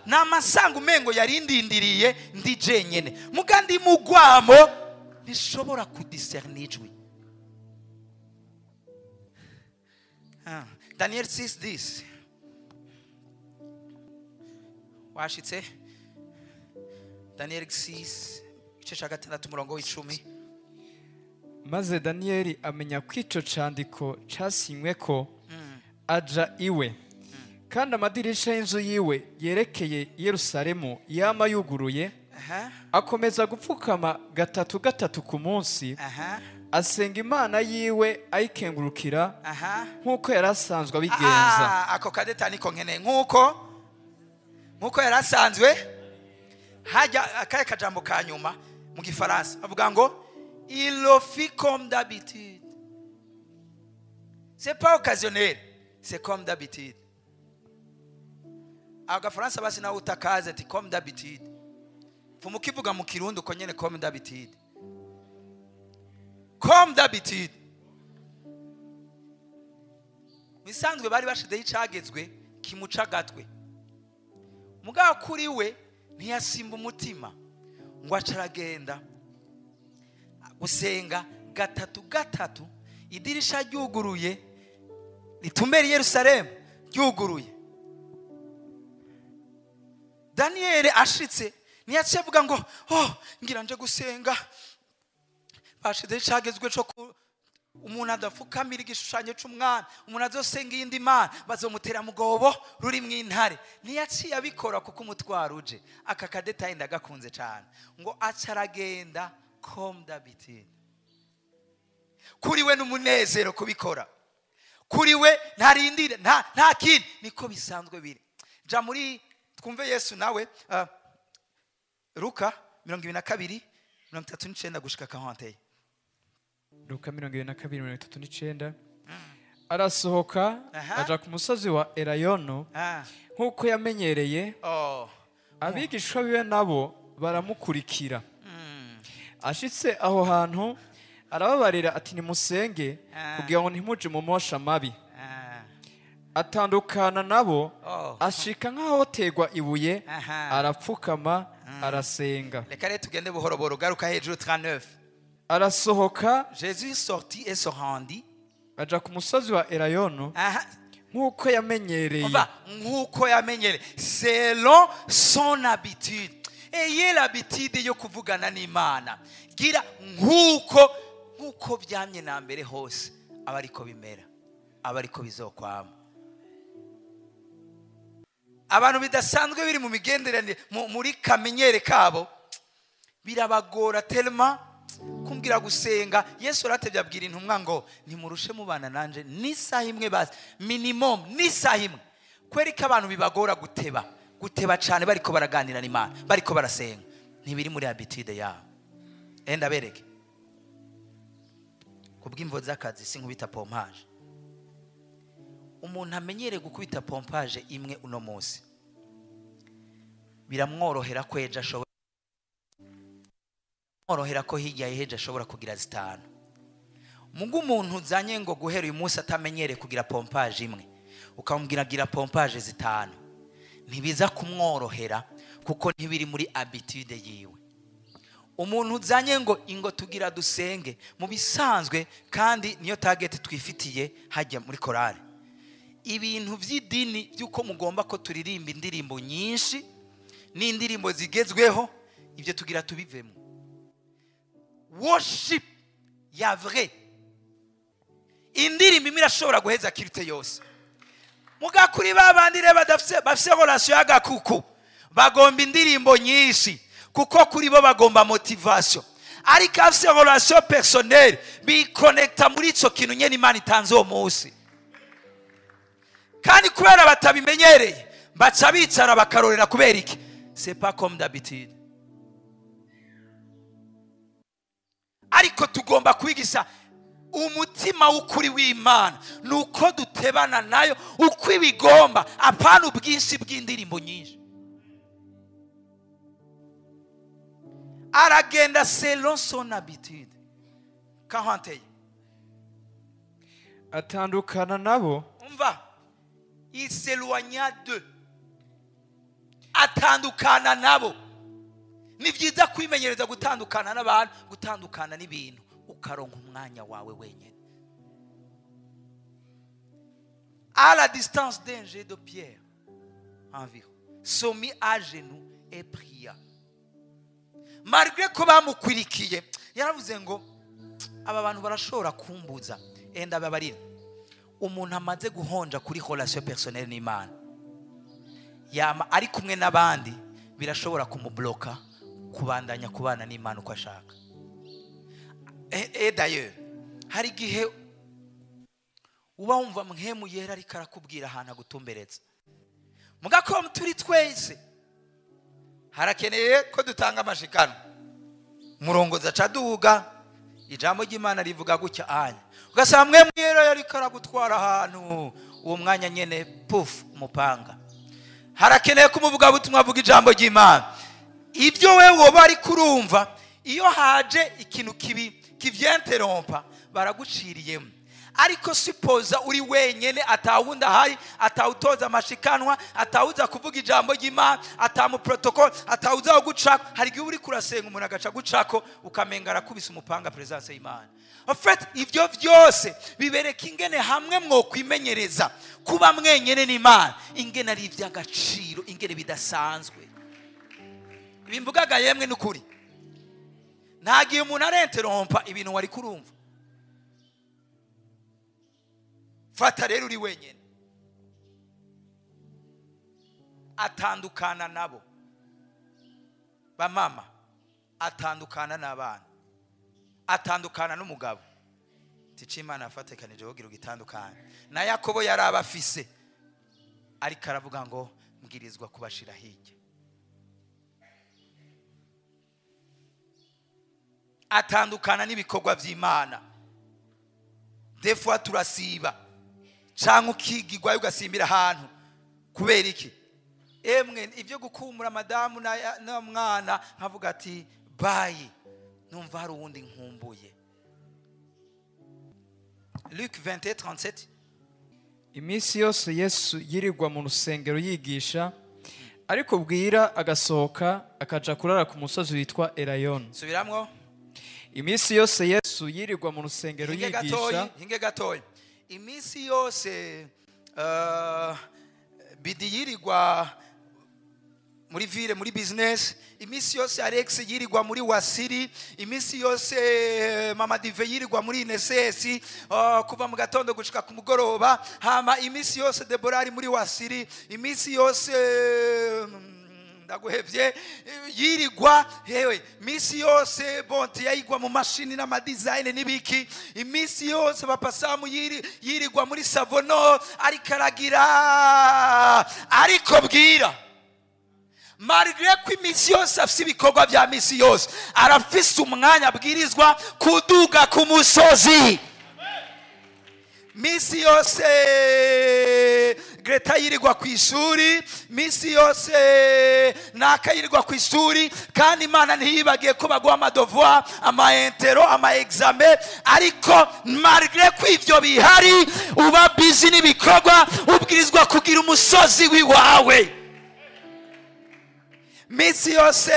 Namasanga umengo yarindindiriye ndi jenyene, mugandi mugwamo nishobora kudiscerner ijwi. Daniel 6:10 washitse Daniel 6 igice cya 6 umurongo w'icumi.
Maze Daniel amenya ko ico candiko casinywe ko aja iwe, kandi amadirisha y'inzu yiwe yerekeye Yerusalemu yama yuguruye, akomeza gupfukama gatatu gatatu ku munsi, asenga Imana yiwe ayikengurukira nkuko yarasanzwe abigenza.
Ako kadeta niko nkeneye, nkuko yarasanzwe. Hajya akaye kajambo ka nyuma mu Gifaransa avuga ngo il le fit comme d'habitude. C'est pas occasionnel, c'est comme d'habitude. Agafaransa basi nawe utakaze ati comme d'habitude. Fumukivuga mu Kirundi uko nyene comme d'habitude. Comme d'habitude. Bisanzwe bari bashizeho icagezwe kimuca agatwe, mugabo kuri we ntiyasimba umutima, ngo aca aragenda gusenga gatatu gatatu, idirisha ryuguruye ritumbera i Yerusalemu ryuguruye. Daniyeli ashitse ntiyaciye avuga ngo oh ngira nje gusenga, bashizeho icagezwe cyo umuntu adafukamira igishushanyo c'umwana, umuntu azosenga iyindi mana bazomutera mugobo ruri mw'intare. Ntiyaciye abikora kuko umutwaro uje. Aka kadetaye ndagakunze cyane, ngo aca aragenda comme d'habitude. Kuri we n'umunezero kubikora, kuri we ntarindire nta kindi, niko bisanzwe biri. Ja muri twumve Yesu nawe, Luka 22 39 gushika 41.
Luka 22:39. Arasohoka aja ku musozi wa Elayono nk'uko yamenyereye, abigishwa biwe nabo baramukurikira. Ashitse aho hantu arababarira ati nimusenge kugira ngo ntimuje mu mosha mabi. Atandukana nabo, ashika nk'ahotegwa ibuye, arapfukama arasenga.
Reka rero tugende buhoro buhoro, garuka hejuru 39.
Arasohoka,
Jésus sortit et se rendit
aja ku musozi wa Elayono nk'uko yamenyereye.
Nk'uko yamenyereye, selon son habitude. Ayez l'habitude yo kuvugana n'Imana, gira nk'uko byamye na mbere hose, aba ariko bimera, aba ariko bizokwama. Abantu bidasanzwe biri mu migenderanire muri kamenyere kabo birabagora tellement kumbwira gusenga. Yesu aratevye abwira intumwa ngo nimurushe mubana nanje n'isaha imwe basi, minimum n'isaha imwe. Kweri ko abantu bibagora guteba cyane bariko baraganira n'Imana, bariko barasenga, ntibiri muri habitude yabo. Enda bereke kubw'imvo z'akazi sinkubita pompage. Umuntu amenyereye gukubita pompage imwe uno munsi biramworohera ko ejo ashobora, mworohera ko hirya y'ejo ashobora kugira zitanu. Mungu umuntu uzanye ngo guhera uyu munsi atamenyereye kugira pompage imwe, ukamubwira gira pompage zitanu, ntibiza kumworohera kuko ntibiri muri habitude yiwe. Umuntu uzanye ngo ingo tugira dusenge mu bisanzwe, kandi niyo target twifitiye hajya muri korale, ibintu by'idini by'uko mugomba ko turirimba indirimbo nyinshi n'indirimbo zigezweho, ibyo tugira tubivemo. Worship ya vrai, indirimbo imwe irashobora guheza kirite yose. Muga kuri babandi reba bafise relation y'agakuku, bagomba indirimbo nyinshi kuko kuri bo bagomba motivation, ariko afise relation personnelle bikonekta muri ico kintu nyene Imana itanze uwo munsi. Kandi kubera batabimenyereye baca bicara bakarorera. Kubera iki? C'est pas comme d'habitude. Ariko tugomba kwigisa umutima w'ukuri w'Imana, nuko dutebana nayo uko ibigomba, apana ubwinshi bw'indirimbo nyinshi. Aragenda selon son habitude. 41.
Atandukana nabo,
umva, il s'éloigna d'eux. Atandukana nabo. Ni byiza kwimenyereza gutandukana n'abantu, gutandukana n'ibintu, ukaronka umwanya wawe wenyine. À la distance d'un jet de pierre environ, se mit à genoux et pria. Malgré ko bamukwirikiye, yaravuze ngo aba bantu barashobora kumbuza. Enda babarira, umuntu amaze guhonja kuri relation personnelle n'Imana, yama ari kumwe n'abandi birashobora kumubloka kubandanya kubana n'Imana uko ashaka. Et d'ailleurs, hari igihe uba wumva mpemu yera ariko arakubwira ahantu agutumbereza. Mugako turi twese harakeneye ko dutanga amashikano. Murongoza caduga, ijambo ry'Imana rivuga gutya anya, ugasanga mpemu yera ariko aragutwara ahantu, uwo mwanya nyene puf umupanga. Harakeneye ko umuvuga butumwa avuga ijambo ry'Imana. Ibyo wewe woba ari kurumva, iyo haje ikintu kibi kivyenterompa baraguciriyemo. Ariko sipoza uri wenyene, atawundi ahari, atawutoza amashikanwa, atawuza kuvuga ijambo ry'Imana, atamu protocol, atawuza gucako. Hari igihe uri kurasenga umuntu agaca gucako ukamenga arakubise umupanga presence y'Imana. En fait, ivyo vyose bibereka ingene hamwe mwokwimenyereza kuba mwenyene n'Imana, ingene ari ivy'agaciro, ingene bidasanzwe. Ibi mvugaga yemwe n'ukuri, nta gihe umuntu arenterompa ibintu wari kurumva. Fata rero uri wenyene, atandukana nabo bamama, atandukana n'abana, atandukana n'umugabo. Tici Imana yafatekanije kugira ugitandukane na Yakobo yari abafise, ariko aravuga ngo mbwirizwa kubashira hirya. Atandukana n'ibikorwa vy'Imana. Des fois turasiba canke ukigirwayo ugasimbira ahantu kubera iki? Emwe ibyo gukumura madamu na mwana, nkavuga ati bayi, numva hari uwundi nkumbuye. Luc 21:37.
Iminsi yose Yesu yirirwa mu rusengero yigisha, ariko bwira agasohoka akaja kurara ku musozi witwa Elayono.
Subiramwo.
Iminsi yose Yesu yirirwa mu rusengero
Hinge
yigisha.
gatoyi, hinge gatoyi. Iminsi yose bidi yirirwa muri ville, muri business. Iminsi yose Alex yirirwa muri Wasiri. Iminsi yose Mama Dive yirirwa muri INSS, kuva mu gatondo gushika ku mugoroba. Hama iminsi yose Deborah ari muri Wasiri. Iminsi yose ndaguhevye yirirwa hewe. Iminsi yose Bonte yayigwa mu mashini n'amadesign n'ibiki. Iminsi yose Papa Samu yirirwa muri Savono ariko aragira, ariko bwira malgré ko iminsi yose afise ibikorwa vya misi yose, arafise umwanya abwirizwa kuduga ku musozi. Misi yose Greta yirirwa ku ishuri, misi yose naka yirirwa ku ishuri, kandi Imana ntiyibagiye ko baguha amadevoir, ama intello, ama examen. Ariko malgré ko ivyo bihari, uba busy n'ibikorwa, ubwirizwa kugira umusozi wiwawe. Misi yose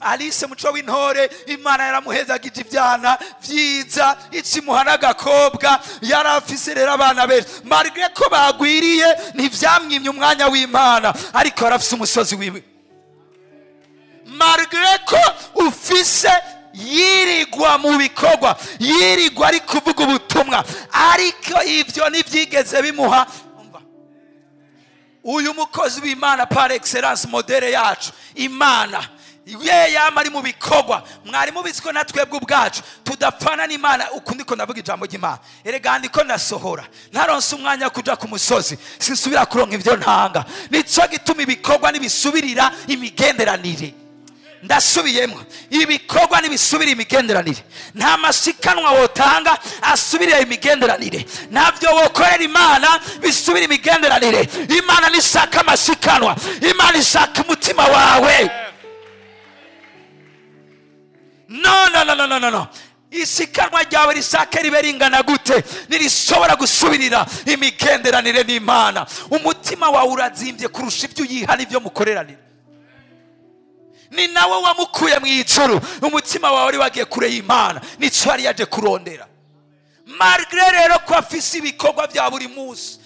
Alice Muco w'intore, Imana yaramuhezagije ivyana vyiza, ikimuha n'agakobwa. Yarafise rero abana benshi, malgré ko bagwiriye ntivyamwimye umwanya w'Imana, ariko yarafise umusozi wiwe. Malgré ko ufise yirigwa mu bikorwa, yirigwa ari kuvuga ubutumwa, ariko ivyo ntivyigeze bimuha. Umva, uyu mukozi w'Imana par excellence, modèle yacu, Imana ye yama ari mu bikorwa. Mwari mubizi ko natwebwe ubwacu tudapfana n'Imana? Ukundi ko ndavuga ijambo ry'Imana, erega ndiko ndasohora. Ntaronse umwanya wo kuja ku musozi, sinsubira kuronka ivyo ntanga. Nico gituma ibikorwa nibisubirira imigenderanire. Ndasubiyemo, ibikorwa nibisubira imigenderanire. Nta mashikanwa wotanga asubirira imigenderanire, ntabyo wokorera Imana bisubira imigenderanire. Imana nishaka amashikanwa, Imana ishaka umutima wawe. No, no, no, no, no, no, no. Isikanwa ryawe risake ribe ringana gute, ntirishobora gusubirira imigenderanire n'Imana. Umutima wawe urazimbye kurusha ibyo uyiha n'ibyo mukoreranira. Ni nawe wamukuye mu ijuru. Umutima wawe wari wagiye kure y'Imana, nico yari yaje kurondera. Malgré rero ko afise ibikorwa bya buri munsi,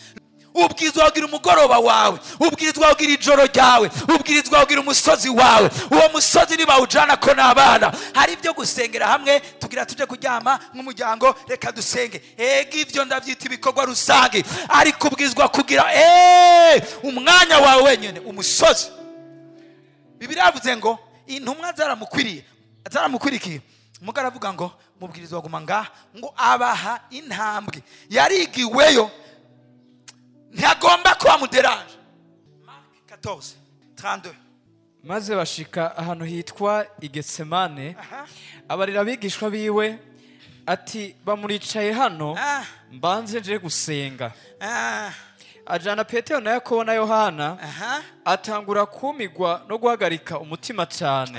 ubwirizwa kugira umugoroba wawe, ubwirizwa kugira ijoro ryawe, ubwirizwa kugira umusozi wawe. Uwo musozi nibawujana ko n'abana, hari ibyo gusengera hamwe, tugira tuje kuryama nk'umuryango, reka dusenge. Ega ibyo ndabyita ibikorwa rusange, ariko ubwirizwa kugira umwanya wawe wenyine, umusozi. Bibiliya yavuze ngo intumwa zaramukwiriye, zaramukwirikiye. Muga aravuga ngo mubwirizwa guma ngaha, ngo abaha intambwe yarigiweyo, ntagomba kuba muderanje. Marc 14:32.
Maze bashika ahantu hitwa Igetsemane, abarira abigishwa biwe ati: "Bamuricaye hano, mbanze nje gusenga." Ajana Petero na Yakobo na Yohana, atangura kumigwa no guhagarika umutima cyane.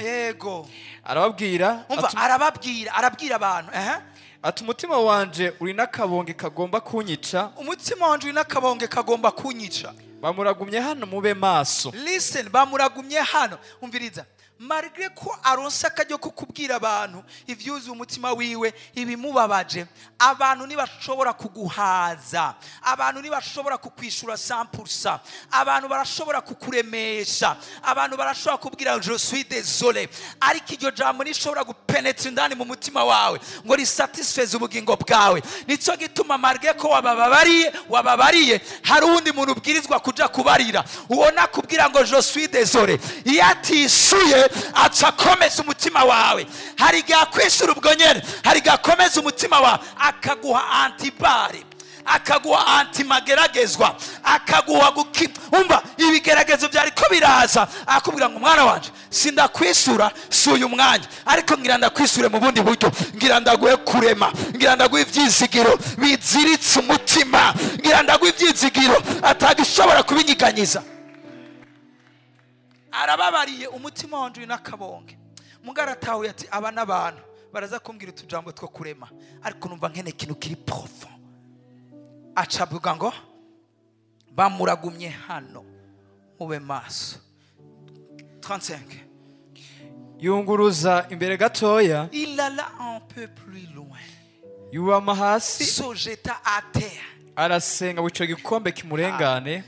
Arababwira
Umva, arababwira, arabwira abantu.
Ati umutima wanje uri n'akabonge kagomba kunyica.
Umutima wanje uri n'akabonge kagomba kunyica.
Bamuragumye hano mube maso.
Listen, bamuragumye hano. Umviriza, malgré ko aronsa akajyo ko kubwira abantu ivyuzuye umutima wiwe, ibimubabaje, abantu ntibashobora kuguhaza, abantu ntibashobora kukwishura 100%, abantu barashobora kukuremesha, abantu barashobora kubwira je suis désolé, ariko iryo jambo nishobora gupenetra indani mu mutima wawe ngo risatisfeze ubugingo bwawe. Nico gituma malgré ko wababariye, hari uwundi muntu ubwirizwa kuja kubarira, ubona kubwira ngo je suis désolé, iyo atishuye aca akomeza umutima wawe. Hari igihe akwishura ubwo nyene, hari igihe akomeza umutima wawe akaguha antibare, akaguha antimageragezwa, akaguha umva ibigeragezo byariko biraza, akubwira ngo mwana wanje sindakwisura si uyu mwanya, ariko ngira ndakwisure mu bundi buryo, ngira ndaguhe kurema, ngira ndaguhe ivyizigiro biziritse umutima, ngira ndaguhe ivyizigiro atagishobora kubinyiganyiza. Arababariye umutima wanje uri n'akabonge. Mugaratawe ati aba n'abantu baraza kumbwira utujambo two kurema, ariko numva nkene ikintu kiri profond. Acavuga ngo bamuragumye hano mube maso. 35.
Yunguruza imbere gatoya.
Il alla un peu plus loin.
Yubama hasi.
Se jeta à terre.
Arasenga ngo ico gikombe kimurengane,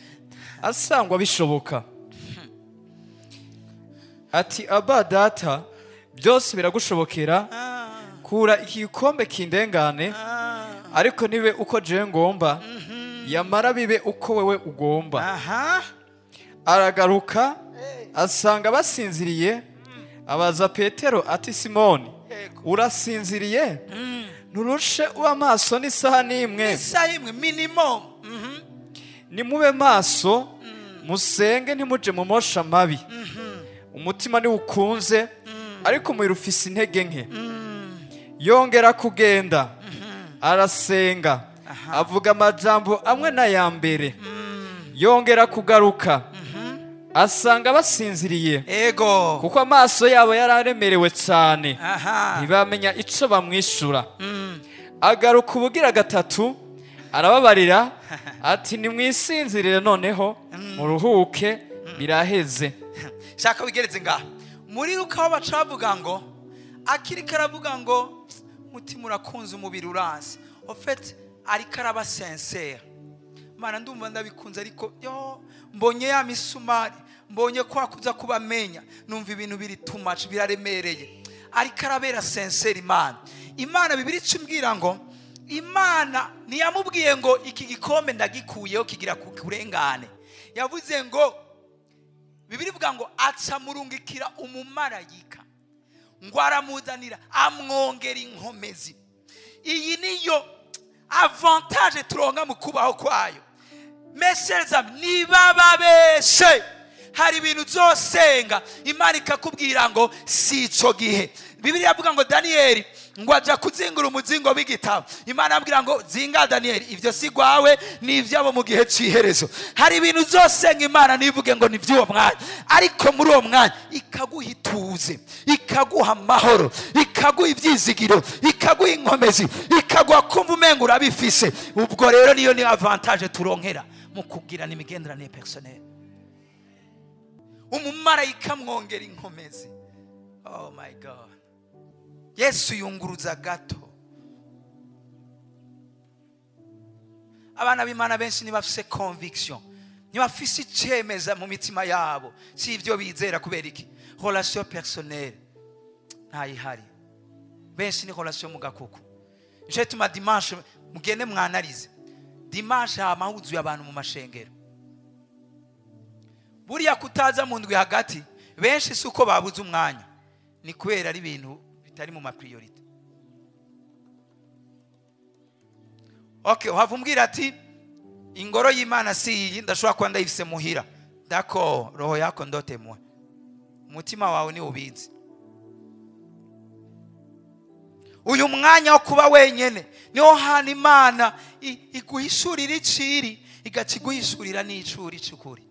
asangwa bishoboka. Ati aba data, byose biragushobokera, kura iki gikombe kindengane, ariko nibe uko jewe ngomba, yamara bibe uko wewe ugomba. Aragaruka asanga basinziriye, abaza Petero ati Simoni, urasinziriye? Nturushe uba maso n'isaha n'imwe.
Isaha imwe minimum.
Nimube maso, musenge ntimuje mu mosha mabi. Umutima ni ukunze, ariko umubiri ufise intege nke. Yongera kugenda, arasenga, avuga amajambo amwe n'aya mbere. Yongera kugaruka, asanga basinziriye.
Ego.
Kuko amaso yabo yararemerewe cyane, ntibamenya ico bamwishura. Agaruka ubugira gatatu, arababarira ati nimwisinzirire noneho muruhuke, biraheze.
Shaka wigereze ngaha muri Luka aho bacavuga ngo akiri karavuga ngo mutima urakunze umubiri uranse. En fait ariko araba sincère. Mana ndumva ndabikunze, ariko yo mbonye ya misumari, mbonye kwa kuza kubamenya, numva ibintu biri too much, biraremereye. Ariko arabera sincère Imana. Imana Bibiliya icumbwira ngo Imana ntiyamubwiye ngo iki gikombe ndagikuyeho kigira kurengane. Yavuze ngo Bibiliya ivuga ngo aca murungikira umumarayika ngo aramuzanira amwongera inkomezi. Iyi niyo avantage turonka mu kubaho kwayo. Mes chers amis, nibababeshe, hari ibintu uzosenga Imana ikakubwira ngo si ico gihe. Bibiliya ivuga ngo Daniyeli ngo aja kuzingura umuzingo w'igitabo, Imana abwira ngo zinga Daniyeli, ivyo si gwawe ni ivyabo mu gihe c'iherezo. Hari ibintu uzosenga Imana nivuge ngo ni vy'uwo mwanya, ariko muri uwo mwanya ikaguha ituze, ikaguha amahoro, ikaguha ivyizigiro, ikaguha inkomezi, ikaguha kumva umengo urabifise. Ubwo rero niyo ni avantage turonkera mu kugirana imigenderanire personnelle. Umumarayika mwongera inkomezi. Oh my God. Yesu yunguruza gato. Abana b'Imana benshi ntibafise conviction, ntibafise icemeza mu mitima yabo, si ivyo bizera. Kubera iki? Relation personnelle ntayihari. Benshi ni relation mu gakuku. Nico gituma dimanche mugende mwanarize. Dimanche hama huzuye abantu mu mashengero. Buriya kutaza mu ndwi hagati, benshi si uko babuze umwanya, ni kubera ari ibintu bitari mu ma priorité. Okay, uhava umbwira ati ingoro y'Imana si iyi, ndashobora kuba ndayifise muhira. D'accord, roho yako ndotemwe, umutima wawe ni ubizi. Uyu mwanya wo kuba wenyene niho hantu Imana iguhishurira iciri, igaca iguhishurira n'icuri c'ukuri.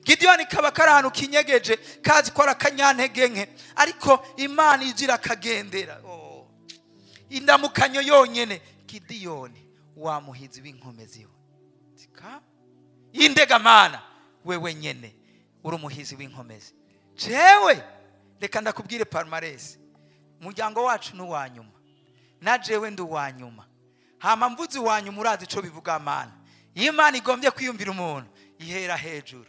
Gidiyoni kaba kari ahantu kinyegeje, kazi ko ari akanyantege nke, ariko Imana ijira akagendera. Indamukanyo yonyene, Gidiyoni wa muhizi w'inkomezi we. Tika indegamana wewe nyene uri umuhizi w'inkomezi. Jewe reka ndakubwire palmarès, umuryango wacu ni uwa nyuma, na jewe ndi uwa nyuma. Hama mvuze uwa nyuma urazi ico bivuga mana. Iyo Imana igombye kwiyumvira umuntu ihera hejuru.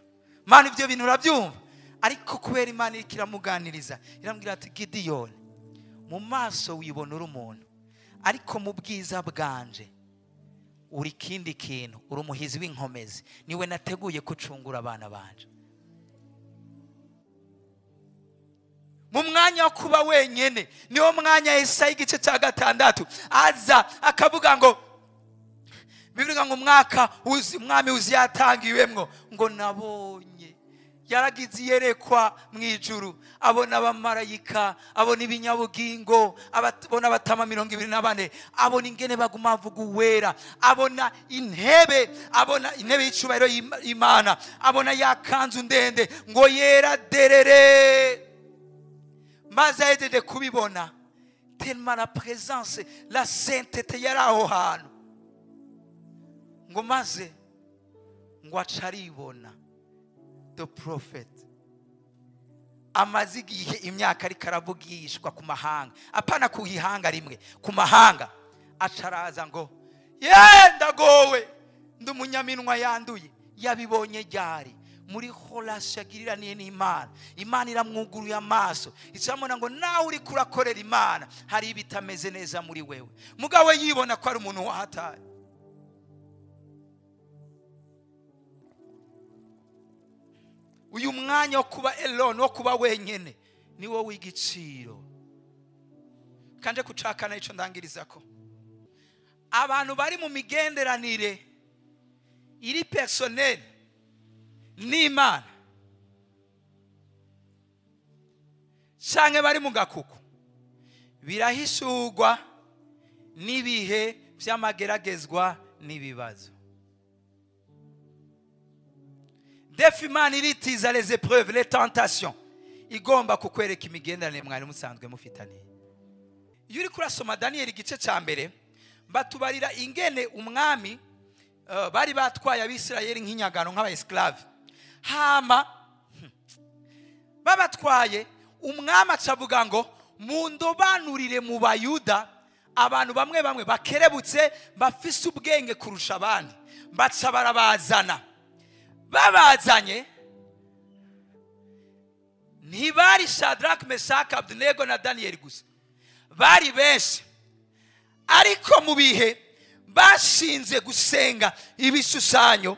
Mana ibyo bintu urabyumva, ariko kubera Imana iriko iramuganiriza iramubwira ati Gidiyoni, mu maso wibona uri umuntu, ariko mu bwiza bwanje uri kindi kintu, uri umuhizi w'inkomezi, niwe nateguye kucungura abana banje. Mu mwanya wo kuba wenyene niwo mwanya Yesaya igice cya 6 aza akavuga ngo, bivuga ngo umwaka umwami Uziya yatangiwemwo, ngo nabonye yaragize iyerekwa mu ijuru, abona abamarayika, abona ibinyabugingo, abona abatama 24, abona ingene baguma bavuga uwera, abona intebe, abona intebe y'icubahiro y'Imana, abona ya kanzu ndende ngo yera derere. Maze ahejeje kubibona, tellement la présence, la sainteté yari aho hantu, ngo maze ngo aca aribona the prophet amaze igihe imyaka ariko aravugishwa ku mahanga, apana ku ihanga rimwe, ku mahanga. Acaraza ngo ye ndagowe, ndi umunyaminwa yanduye. Yabibonye ryari? Muri relation agiriraniye n'Imana. Imana iramwuguruye amaso, icamona ngo nawe uri kurakorera Imana hari ibitameze neza muri wewe. Mugabo yibona ko ari umuntu wahataye. Uyu mwanya wo kuba alone, wo kuba wenyene, ni wo w'igiciro. Kanje kucakana ico ndangirizako, abantu bari mu migenderanire iri personnel n'Imana canke bari mu gakuku, birahishurwa n'ibihe vy'amageragezwa n'ibibazo. Defi Imana iritiza les épreuves, les tentations, igomba kukwereka imigenderanire mwari musanzwe mufitaniye. Iyo uri kurasoma Daniel igice ca mbere, batubarira ingene umwami bari batwaye Abisirayeli nk'inyagano, nk'aba esclave. Hama babatwaye, umwami acavuga ngo mundobanurire mu Bayuda abantu bamwe bamwe bakerebutse bafise ubwenge kurusha abandi. Baca barabazana. Babazanye ntibari Shadrach, Meshach, Abednego na Daniel gusa, bari benshi. Ariko mu bihe bashinze gusenga ibishushanyo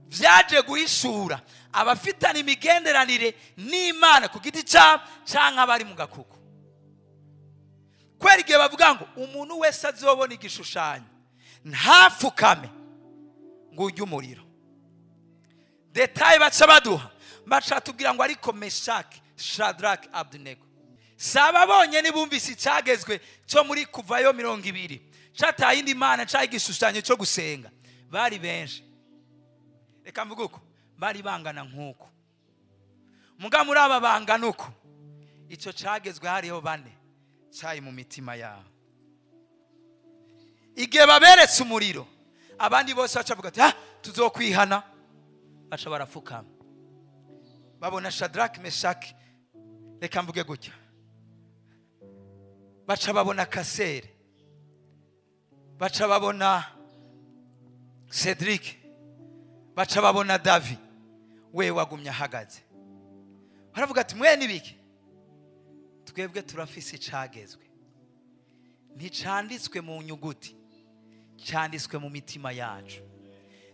vyaje guhishura abafitana imigenderanire n'Imana ku giti cyabo canke abari mu gakuku. Kwera igihe bavuga ngo umuntu wese azobona igishushanyo ntapfukame ngo urye umuriro. Detail baca baduha, baca tubwira ngo ariko Meshach, Shadrach, Abednego saba bonye nibumvise icagezwe cyo muri kuvayo 20 cataye indi mana cyaye igishushanyo cyo gusenga. Bari benshi, reka mvuge uko bari bangana nkuko muga muri aba bangana uko ico cagezwe hariho bane cyayi mu mitima yabo. Igihe baberetse umuriro abandi bose bacavuga ati tuzokwihana, baca barafukama. Babona Shadrach, Meshach, reka mvuge gutya, baca babona Kasere, baca babona Cedric, baca babona Davi, we wagumye ahagaze. Baravuga ati mwe nibiki, twebwe turafise icagezwe, nticanditswe mu nyuguti, cyanditswe mu mitima yacu.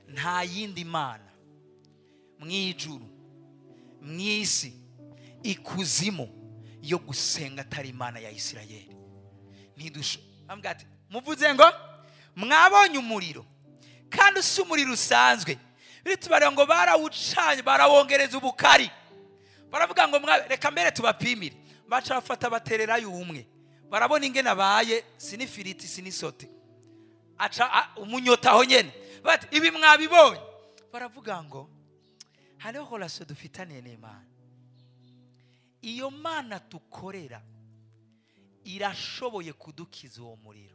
Nta yindi mana mwijuru, mwisi, ikuzimu yo gusenga atari Imana ya Isirayeli. Ntidusho ambwira ati muvuze ngo mwabonye umuriro, kandi si umuriro usanzwe. Bitubare ngo barawucanye, barawongereza ubukari. Baravuga ngo reka mbere tubapimire. Baca bafata batererayo umwe, barabona ingene abaye, sinifiriti sinisote, aca umunyota aho nyene. Bati ibi mwabibonye? Baravuga ngo Hariho relation dufitaniye n'Imana. Iyo Mana tukorera irashoboye kudukiza uwo muriro.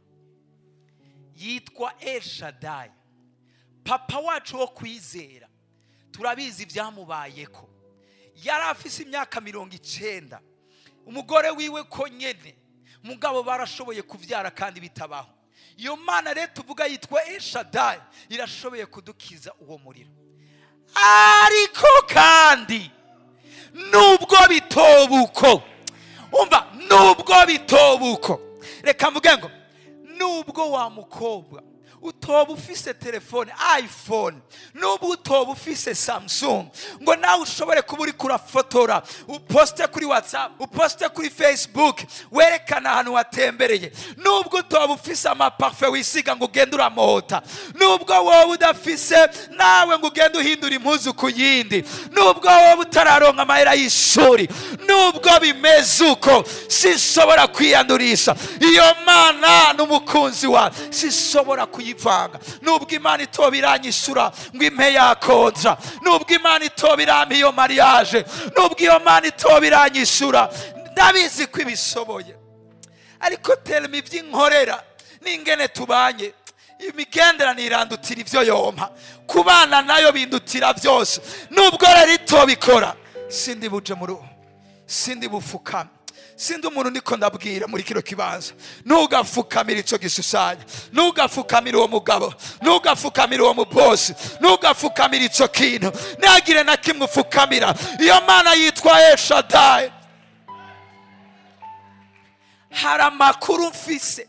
Yitwa El Shaddai. Papa wacu wo kwizera, turabizi ibyamubayeko. Yari afise imyaka 90, umugore wiwe ko nyene, mugabo barashoboye kuvyara kandi bitabaho. Iyo Mana rero tuvuga yitwa El Shaddai irashoboye kudukiza uwo muriro. Ariko kandi nubwo bitobuko, umva, nubwo bitobuko, reka mvuge ngo nubwo wa mukobwa utoba ufise telefone iPhone, nubwo utoba ufise Samsung, ngo nawe ushobore kuba uri kurafotora, uposte kuri WhatsApp, uposte kuri Facebook, werekana ahantu watembereye, nubwo utoba ufise amaparfum wisiga ngo ugende uramohota, nubwo wowe udafise nawe ngo ugende uhindura impuzu ku yindi, nubwo wowe utararonka amahera y'ishuri, nubwo bimeze uko, sinshobora kwiyandurisha iyo Mana n'umukunzi wawe, sinshobora kuyivanga. Nubwo Imana itoba iranyishura ngo impe yakonja, nubwo Imana itoba irampa iyo mariage, nubwo iyo Mana itoba iranyishura, ndabizi ko ibishoboye. Ariko terme iby'inkorera n'ingene tubanye, imigenderanire irandutira ivyo yompa, kubana nayo bindutira byose. Nubwo rero itobikora, sindi buje mu ruhu, sindi bufukame, sindi umuntu niko ndabwira muri kino kibanza. Ntugafukamire ico gishushanyo, ntugafukamire uwo mugabo, ntugafukamire uwo mubosi, ntugafukamire ico kintu, ntihagire na kimwe ufukamira. Iyo Mana yitwa El Shaddai. Hari amakuru mfise,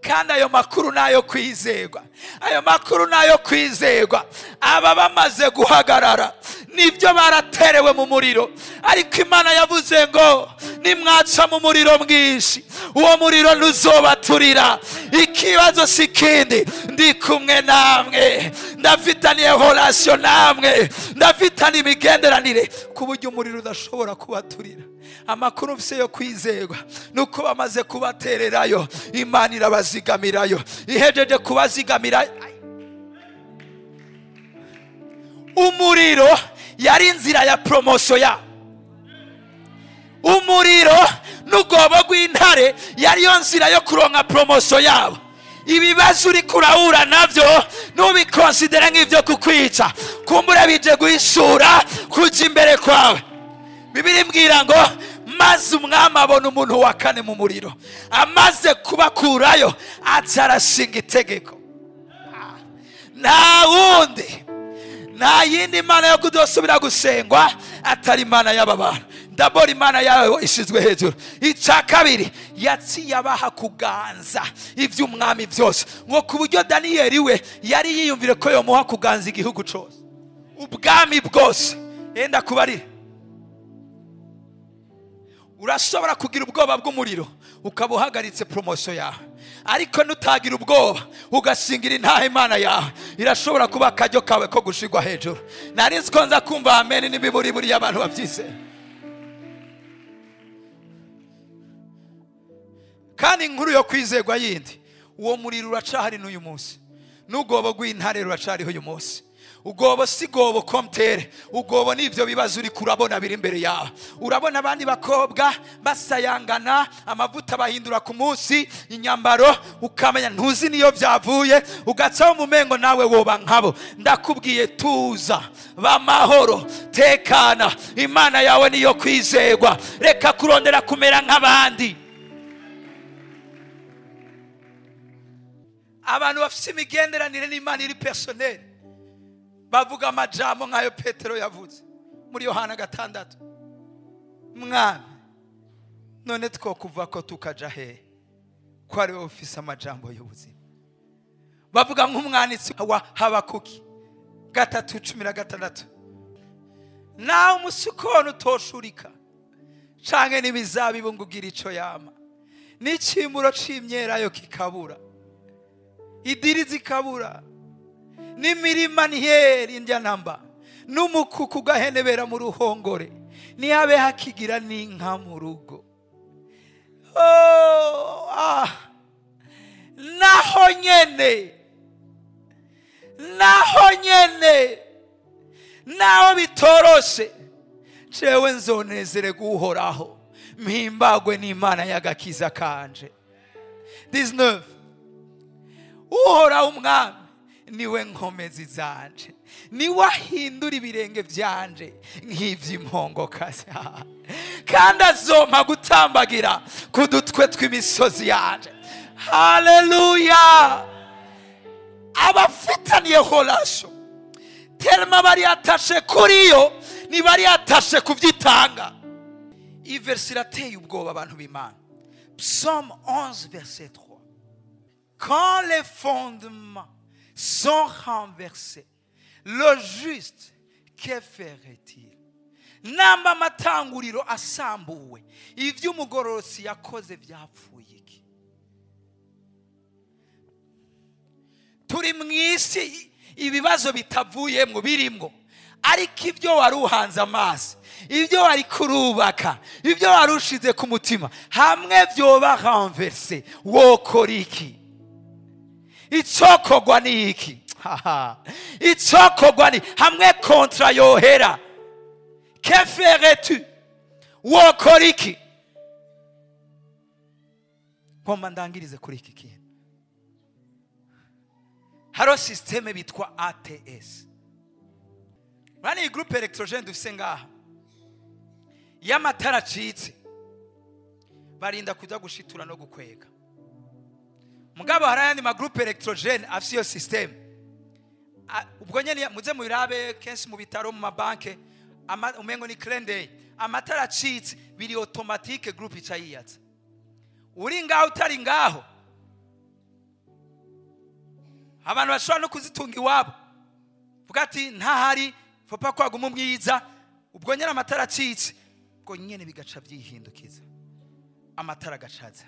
kandi ayo makuru nayo kwizegwa, ayo makuru nayo kwizegwa. Aba bamaze guhagarara nibyo baraterewe mu muriro, ariko Imana yavuze ngo nimwaca mu muriro mwinshi, uwo muriro ntuzobaturira. Ikibazo si kindi, ndi kumwe namwe, ndafitaniye relation namwe, ndafitaniye imigenderanire ku buryo umuriro udashobora kubaturira. Amakuru mfise yo kwizegwa nuko bamaze kubatererayo, Imana irabazigamirayo. Ihejeje kubazigamira, umuriro yari inzira ya promotion ya umuriro n'ubwoba rw'intare yari yo nzira yo kuronka promotion yabo. Ibibazo uri kurahura navyo nubikonsidera nk'ivyo kukwica, kumbura bije guhishura kuja imbere kwawe. Bibiri imbwira ngo maze umwami abona umuntu wa kane mu muriro, amaze kubakurayo aca arashinga itegeko. Nta wundi, nta yindi mana yo kudosubira gusengwa atari Imana y'aba bantu. Ndabona Imana yawe ishizwe hejuru. Icya kabiri, yaciye abaha kuganza ivy'umwami byose, ngo ku buryo Daniyeli we yari yiyumvire ko yomuha kuganza igihugu cose, ubwami bwose. Enda kubarira, urashobora kugira ubwoba bw'umuriro ukaba uhagaritse promotion yawe, ariko nutagira ubwoba ugasingira intahe Imana yawe, irashobora kuba akaryo kawe ko gushigwa hejuru. Nari nzi ko nza kumva amen n'imiburiburi y'abantu bavyizeye. Kandi inkuru yo kwizegwa yindi, uwo muriro uracahari n'uyu munsi, n'ubwoba rw'intare ruracariho uyu munsi. Ugobo si gobo komtere, ugobo nivyo bibazo uri kurabona biri imbere yawe. Urabona abandi bakobwa basayangana, amavuta bahindura ku munsi, inyambaro ukamenya ntuzi niyo vyavuye, ugacaho mu mengo nawe woba nkabo. Ndakubwiye tuza, bamahoro, tekana, Imana yawe niyo kwizegwa. Reka kurondera kumera nk'abandi. Abantu bafise imigenderanire n'Imana iri personnel bavuga amajambo nk'ayo Petero yavuze muri Yohana 6. Mwami, none twokuva ko tukaja he, ko ari wowe ufise amajambo y'ubuzima? Bavuga nk'umwanditsi wa Habakuki 3:16, nawe umusukoni utoshurika canke n'imizabibu ngo ugire ico yama, n'icimuro c'imyelayo kikabura, idiri zikabura, n'imirima ntiyera indya namba, n'umukuku ugahenebera mu ruhongore, ntihabe hakigira n'inka mu rugo. Oh, ah. Naho nyene, naho nyene Naho bitoroshe, jewe nzonezererwa Uhoraho, mpimbagwe n'Imana y'agakiza kanje. 19. Uhoraho umwami niwe nkomezi zanje, niwe ahindura ibirenge byanje nk'iby'impongokazi, kandi azompa gutambagira ku dutwe tw'imisozi yanje. Haleluya! Abafitaniye relation tellement bari atashe kuri yo, ntibari atashe kubyitanga. Iyi verse irateye ubwoba abantu b'Imana. Psaume 11 verset 3. Quand les fondements sont renversés, le juste, que ferait-il? Namba amatanguriro asambuwe, ivy'umugororotsi yakoze vyapfuye iki? Turi mw'isi ibibazo bitavuyemwo birimwo, ariko ibyo wari uhanze amaso, ibyo wari kurubaka, ibyo wari ushize ku mutima, hamwe vyoba renversé, wokora iki? Icokorwa ni iki? Icokorwa ni hamwe kontra yohera, que ferais-tu? Wokora iki? Ngomba ndangirize kuri iki kintu. Hariho système bitwa ATS. Murabona iyi groupe électrogène dufise ngaha, iyo amatara acitse barinda kuja gushitura no gukwega. Mugabo hari ayandi ma groupe électrogène afise iyo système. Ubwo nyene muze mubirabe kenshi mu bitaro, mu mabanke, umengo ni clin d'œil. Amatara acitse biri automatique, groupe ica yiyatsa. Uri ngaho utari ngaho, abantu bashobora no kuzitunga iwabo, vuga ati ntahari papa kwaguma umwiza. Ubwo nyene amatara acitse, ubwo nyene bigaca vyihindukiza, amatara agacaza.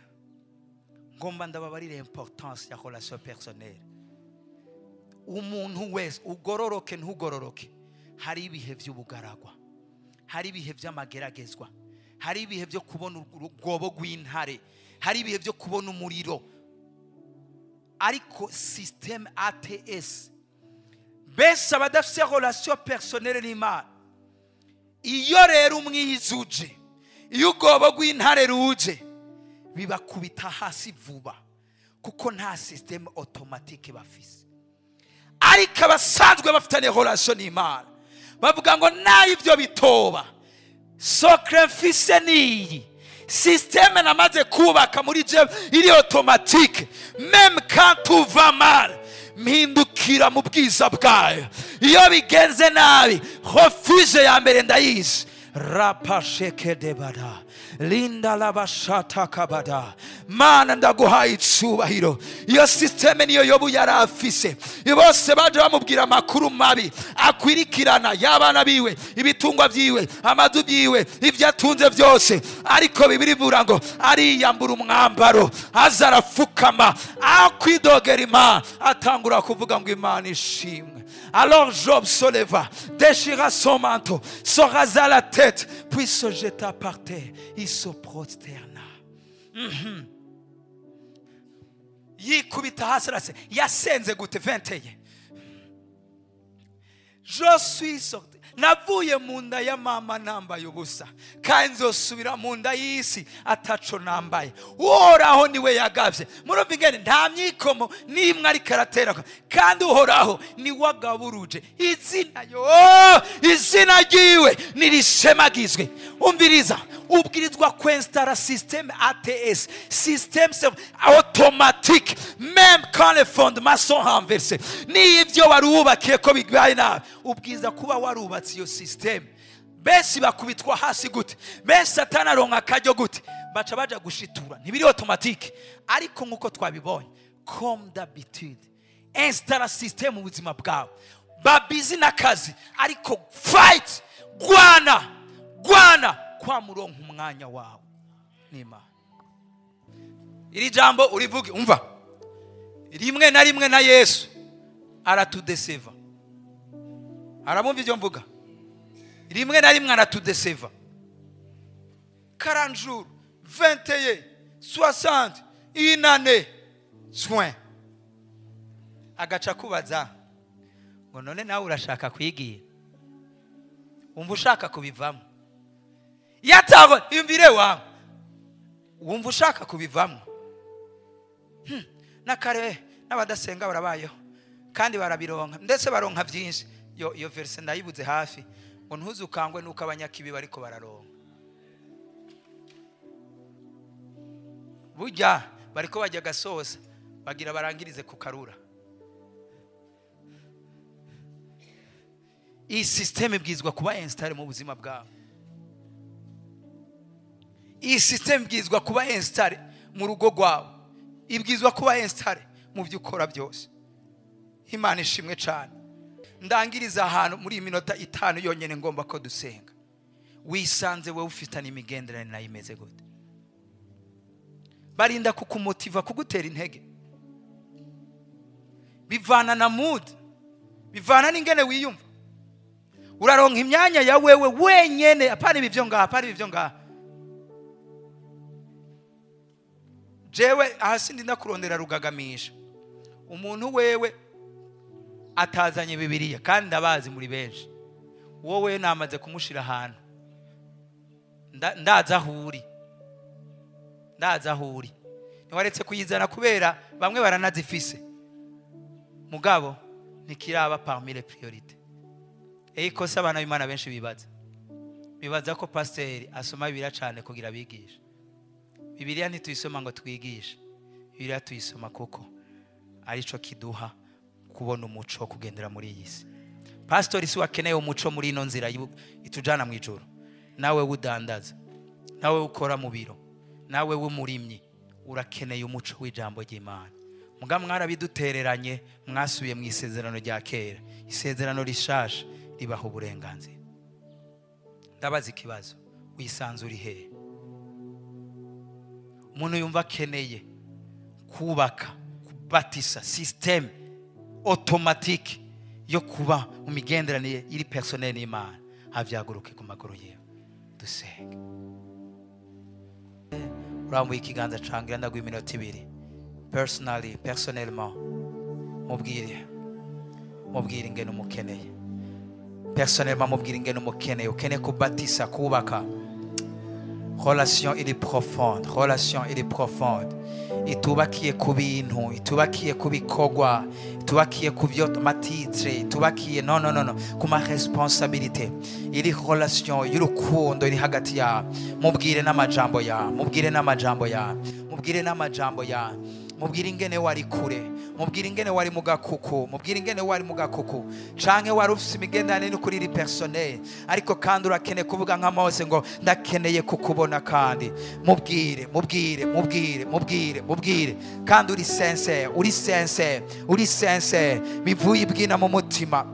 Ngomba ndababarire importance ya relation personnelle. Umuntu wese, ugororoke ntugororoke, hari ibihe vy'ubugaragwa, hari ibihe vy'amageragezwa, hari ibihe vyo kubona urwobo rw'intare, hari ibihe vyo kubona umuriro. Ariko système ATS, benshi abadafise relation personnelle n'Imana, iyo rero umwiza uje, iyo ubwoba rw'intare ruje, bibakubita hasi vuba, kuko nta système automatique bafise. Ariko abasanzwe bafitanye relation n'Imana bavuga ngo nayo ivyo bitoba, socre mfise niyi système namaze kubaka muri jewe iri automatique, même quand tout va mal, mpindukira mu bwiza bwayo. Iyo bigenze nabi, refuge ya mbere ndayizi. Rapashekedebada linda labashata kabada. Mana, ndaguhaye icubahiro. Iyo système niyo Yobu yari afise. Bose baje bamubwira amakuru mabi akwirikirana y'abana biwe, ibitungwa vyiwe, amazu vyiwe, ivyo atunze vyose, ariko Bibiliya ivuga ngo ariyambura umwambaro, aza arafukama, akwidogera Imana, atangura kuvuga ngo Imana ishimwe. Alors Job se leva, déchira son manteau, se rasa la tête, puis se jeta par terre. Il se prosterna. Yikubita hasi arase. Yasenze gute? 21. Je suis sorti, navuye mu nda ya mama nambaye ubusa, kandi nzosubira mu nda y'isi ataco nambaye. Uhoraho niwe yagavye. Murumva ingene nta myikomo n'imwe ariko aratera, kandi Uhoraho niwe agaburuje. Izina yo, izina ryiwe nirishemagizwe. Umviriza, ubwirizwa kwinstara système ATS, système automatique, même quand les fondements sont renversés. N'ivyo wari wubakiye ko bibaye nabi, ubwiza kuba warubatse iyo système. Benshi bakubitwa hasi gute? Benshi Satani aronka akaryo gute? Baca baja gushitura, ntibiri automatique. Ariko nkuko twabibonye, comme d'habitude, installa système mu buzima bwawe. Ba busy n'akazi, ariko fight, gwana gwana kwamuronka umwanya wawe n'Imana. Iri jambo urivuge. Umva, rimwe na rimwe na Yesu aratudeseva. Arabumva ibyo mvuga? Rimwe na rimwe aratudeseva. 40 jours, 21, 60, une année, soin, agaca kubaza ngo none nawe urashaka kwigira. Wumva ushaka kubivamo. Yatago imvire wa. Wumva ushaka kubivamo. Nakare n'abadasenga barabayeho kandi barabironka ndetse baronka byinshi. Yo iyo verse ndayibuze hafi ngo ntuzukangwe nuko abanyakibi bariko bararonka. Burya bariko bajya gasoza bagira barangirize kukarura. Iyi system ibwizwa kuba install mu buzima bwawe. Iyi system ibwizwa kuba install mu rugo rwawe. Ibwizwa kuba install mu byo ukora byose. Imana ishimwe cyane. Ndangiriza ahantu muri iminota 5 yonyene ngomba ko dusenga. Wisanze wewe ufitanye imigenderanire nayo imeze gute? Barinda kukumotiva, kugutera intege. Bivana na mood, bivana n'ingene wiyumva. Uraronka imyanya ya wewe wenyene, apana ibivyo ngaha, apana ibivyo ngaha. Jewe hasi ndinda kurondera rugagamisha. Umuntu wewe atazanye Bibiliya kandi ndabazi muri benshi. Wowe namaze kumushira ahantu. Ndaza huri. Ndaza huri. Ntiwaretse kuyizana kubera bamwe baranazifise. Mugabo ntikiraba parmi les priorités. Ikosa abana b'Imana benshi bibaza. Bibaza ko pasteur asoma Bibiliya cyane kugira abigishe. Bibiliya ntituyisoma ngo twigishe. Bibiliya tuyisoma kuko arico kiduha kubona umuco wo kugendera muri iyi si. Pastor si wakeneye umuco muri ino nzira itujana mu ijuru. Nawe udandaza, nawe ukora mu biro, nawe w'umurimyi, urakeneye umuco w'ijambo ry'Imana. Muga mwarabidutereranye, mwasubiye mu isezerano rya kera. Isezerano rishasha ribaho uburenganzira. Ndabaza ikibazo, wisanzura he? Umuntu yumva akeneye kubaka, kubatisa system automatique yo kuba mu migenderanire iri personnel n'Imana, avyaguruke ku maguru yiwe. Dusenge. Urambuye ikiganza cangira ndaguha iminota 2. Personally, personnellement, mubwire ingene umukeneye. Personnellement mubwire ingene umukeneye, ukeneye kubatisa, kubaka. Relation iri profonde, relation iri profonde. Itubakiye ku bintu, itubakiye ku bikorwa, itubakiye ku byo matitre, itubakiye no no no no ku ma responsabilité. Iri relation y'urukundo iri hagati ya. Mubwire n'amajambo ya, mubwire n'amajambo ya, mubwire n'amajambo ya. Mubwire ingene wari kure, mubwire ingene wari mu gakuku, mubwire ingene wari mu gakuku canke wari ufise imigenderanire n'ukuri iri personnel, ariko kandi urakeneye kuvuga nka Mose ngo ndakeneye kukubona. Kandi mubwire, mubwire, mubwire, mubwire, mubwire, kandi uri sincere, uri sincere, uri sincere, bivuye ibwina mu mutima.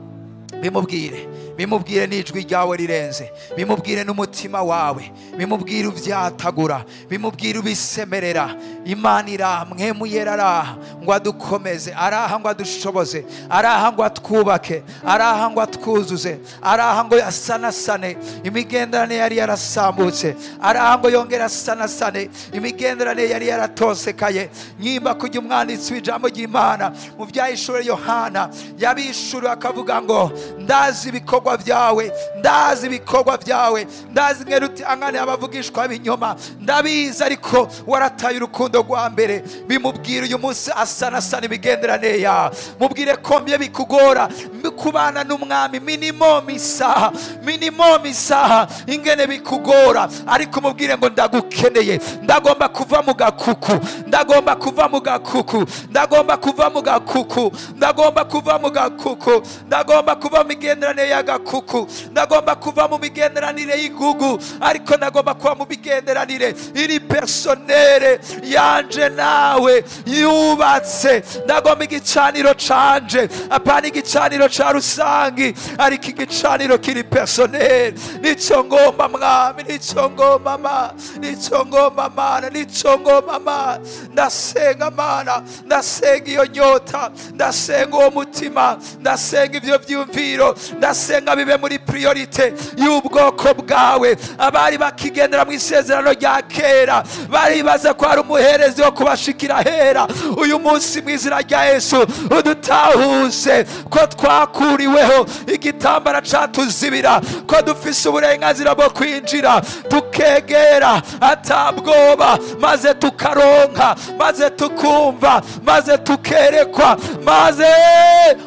Bimubwire, bimubwire n'ijwi ryawe rirenze, bimubwire n'umutima wawe, bimubwire uvyatagura, bimubwire ubisemerera. Imana iraha, mwemu yera araha ngo adukomeze, araha ngo adushoboze, araha ngo atwubake, araha ngo atwuzuze, araha ngo asanasane imigenderanire yari yarasambutse, araha ngo yongere asanasane imigenderanire yari yaratosekaye. Nyimba kujya umwanditsi w'ijambo ry'Imana mu vyahishuriwe Yohana yabishuriwe akavuga ngo ndazi ibikorwa byawe, ndazi ibikorwa byawe, ndazi ngeruti angane abavugishwa binyoma, ndabizi ariko warataye urukundo rwa mbere. Bimubwira uyu munsi asanasana imigenderanire yawe. Mubwire ko mbye bikugora kubana n'umwami minimum isaha, minimum isaha ingene bikugora, ariko mubwire ngo ndagukeneye, ndagomba kuva mu gakuku, ndagomba kuva mu gakuku, ndagomba kuva mu gakuku, ndagomba kuva mu gakuku, ndagomba kuva mu migenderanire y'agakuku, ndagomba kuva mu migenderanire y'igugu, ariko ndagomba kuba mu migenderanire iri personnel yanje nawe yubatse. Ndagomba igicaniro canje, apana igicaniro ca rusangi, ariko igicaniro kiri personnel. Nico ngomba mwami, nico ngomba ma, nico ngomba mana, nico ngomba ma. Ndasenga mana, ndasenga iyo nyota, ndasenga uwo mutima, ndasenga ivyo vyumviro. ivyiyumviro. Ndasenga bibe muri priorité y'ubwoko bwawe. Abari bakigendera mu isezerano rya kera baribaza ko hari umuherezi wo kubashikira hera, uyu munsi mu izina rya Yesu udutahuse ko twakuriweho igitambara catuzibira, ko dufise uburenganzira bwo kwinjira tukegera atabwoba, maze tukaronka, maze tukumva, maze tukerekwa, maze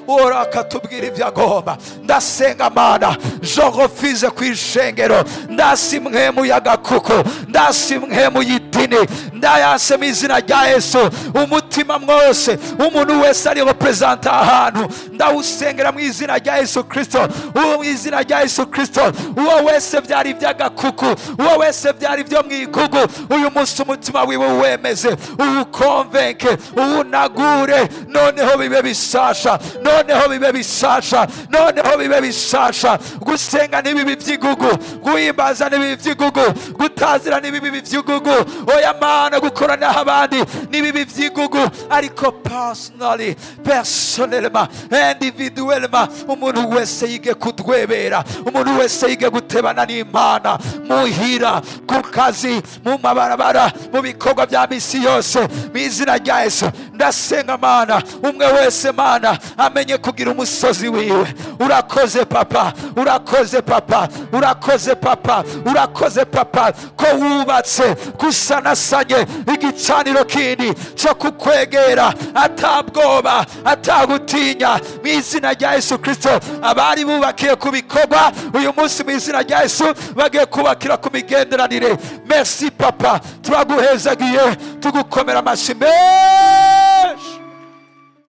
Uhoraho akatubwira ibyo agomba. Ndasenga Mana, je refuse kwishengero, ndasi mpwemu y'agakuku, ndasi mpwemu y'idini, ndayase mu izina rya Yesu. Umutima mwose umuntu wese ari representa ahantu, ndawusengera mu izina rya Yesu Kristo, uwo mu izina rya Yesu Kristo. Uwo wese byari iby'agakuku, uwo wese byari ibyo mu igugu, uyu munsi umutima wiwe uwemeze, uwukonvenke, uwunagure, noneho bibe bisasha, noneho bibe bisasha, noneho bibe bisasha. Gusenga n'ibibi by'igugu, guhimbaza n'ibibi by'igugu, gutazira n'ibibi by'igugu, oya Mana, gukorana abandi n'ibibi by'igugu, ariko personally, personnellement, individuellement, umuntu wese yige kudwebera, umuntu wese yige gutebana n'Imana muhira, ku kazi, mu mabarabara, mu bikorwa bya misi yose, mu izina rya Yesu. Ndasenga Mana, umwe wese Mana amenye kugira umusozi wiwe. Urakoze Papa, urakoze Papa, urakoze Papa, urakoze Papa, ko wubatse kusanasanye igicaniro kindi cyo kukwegera atabwoba, atagutinya, mu izina rya Yesu Kristo. Abari bubakiye ku bikorwa, uyu munsi mu izina rya Yesu bagiye kubakira ku migenderanire. Merci Papa, turaguhezagiye, tugukomera amashyi menshi.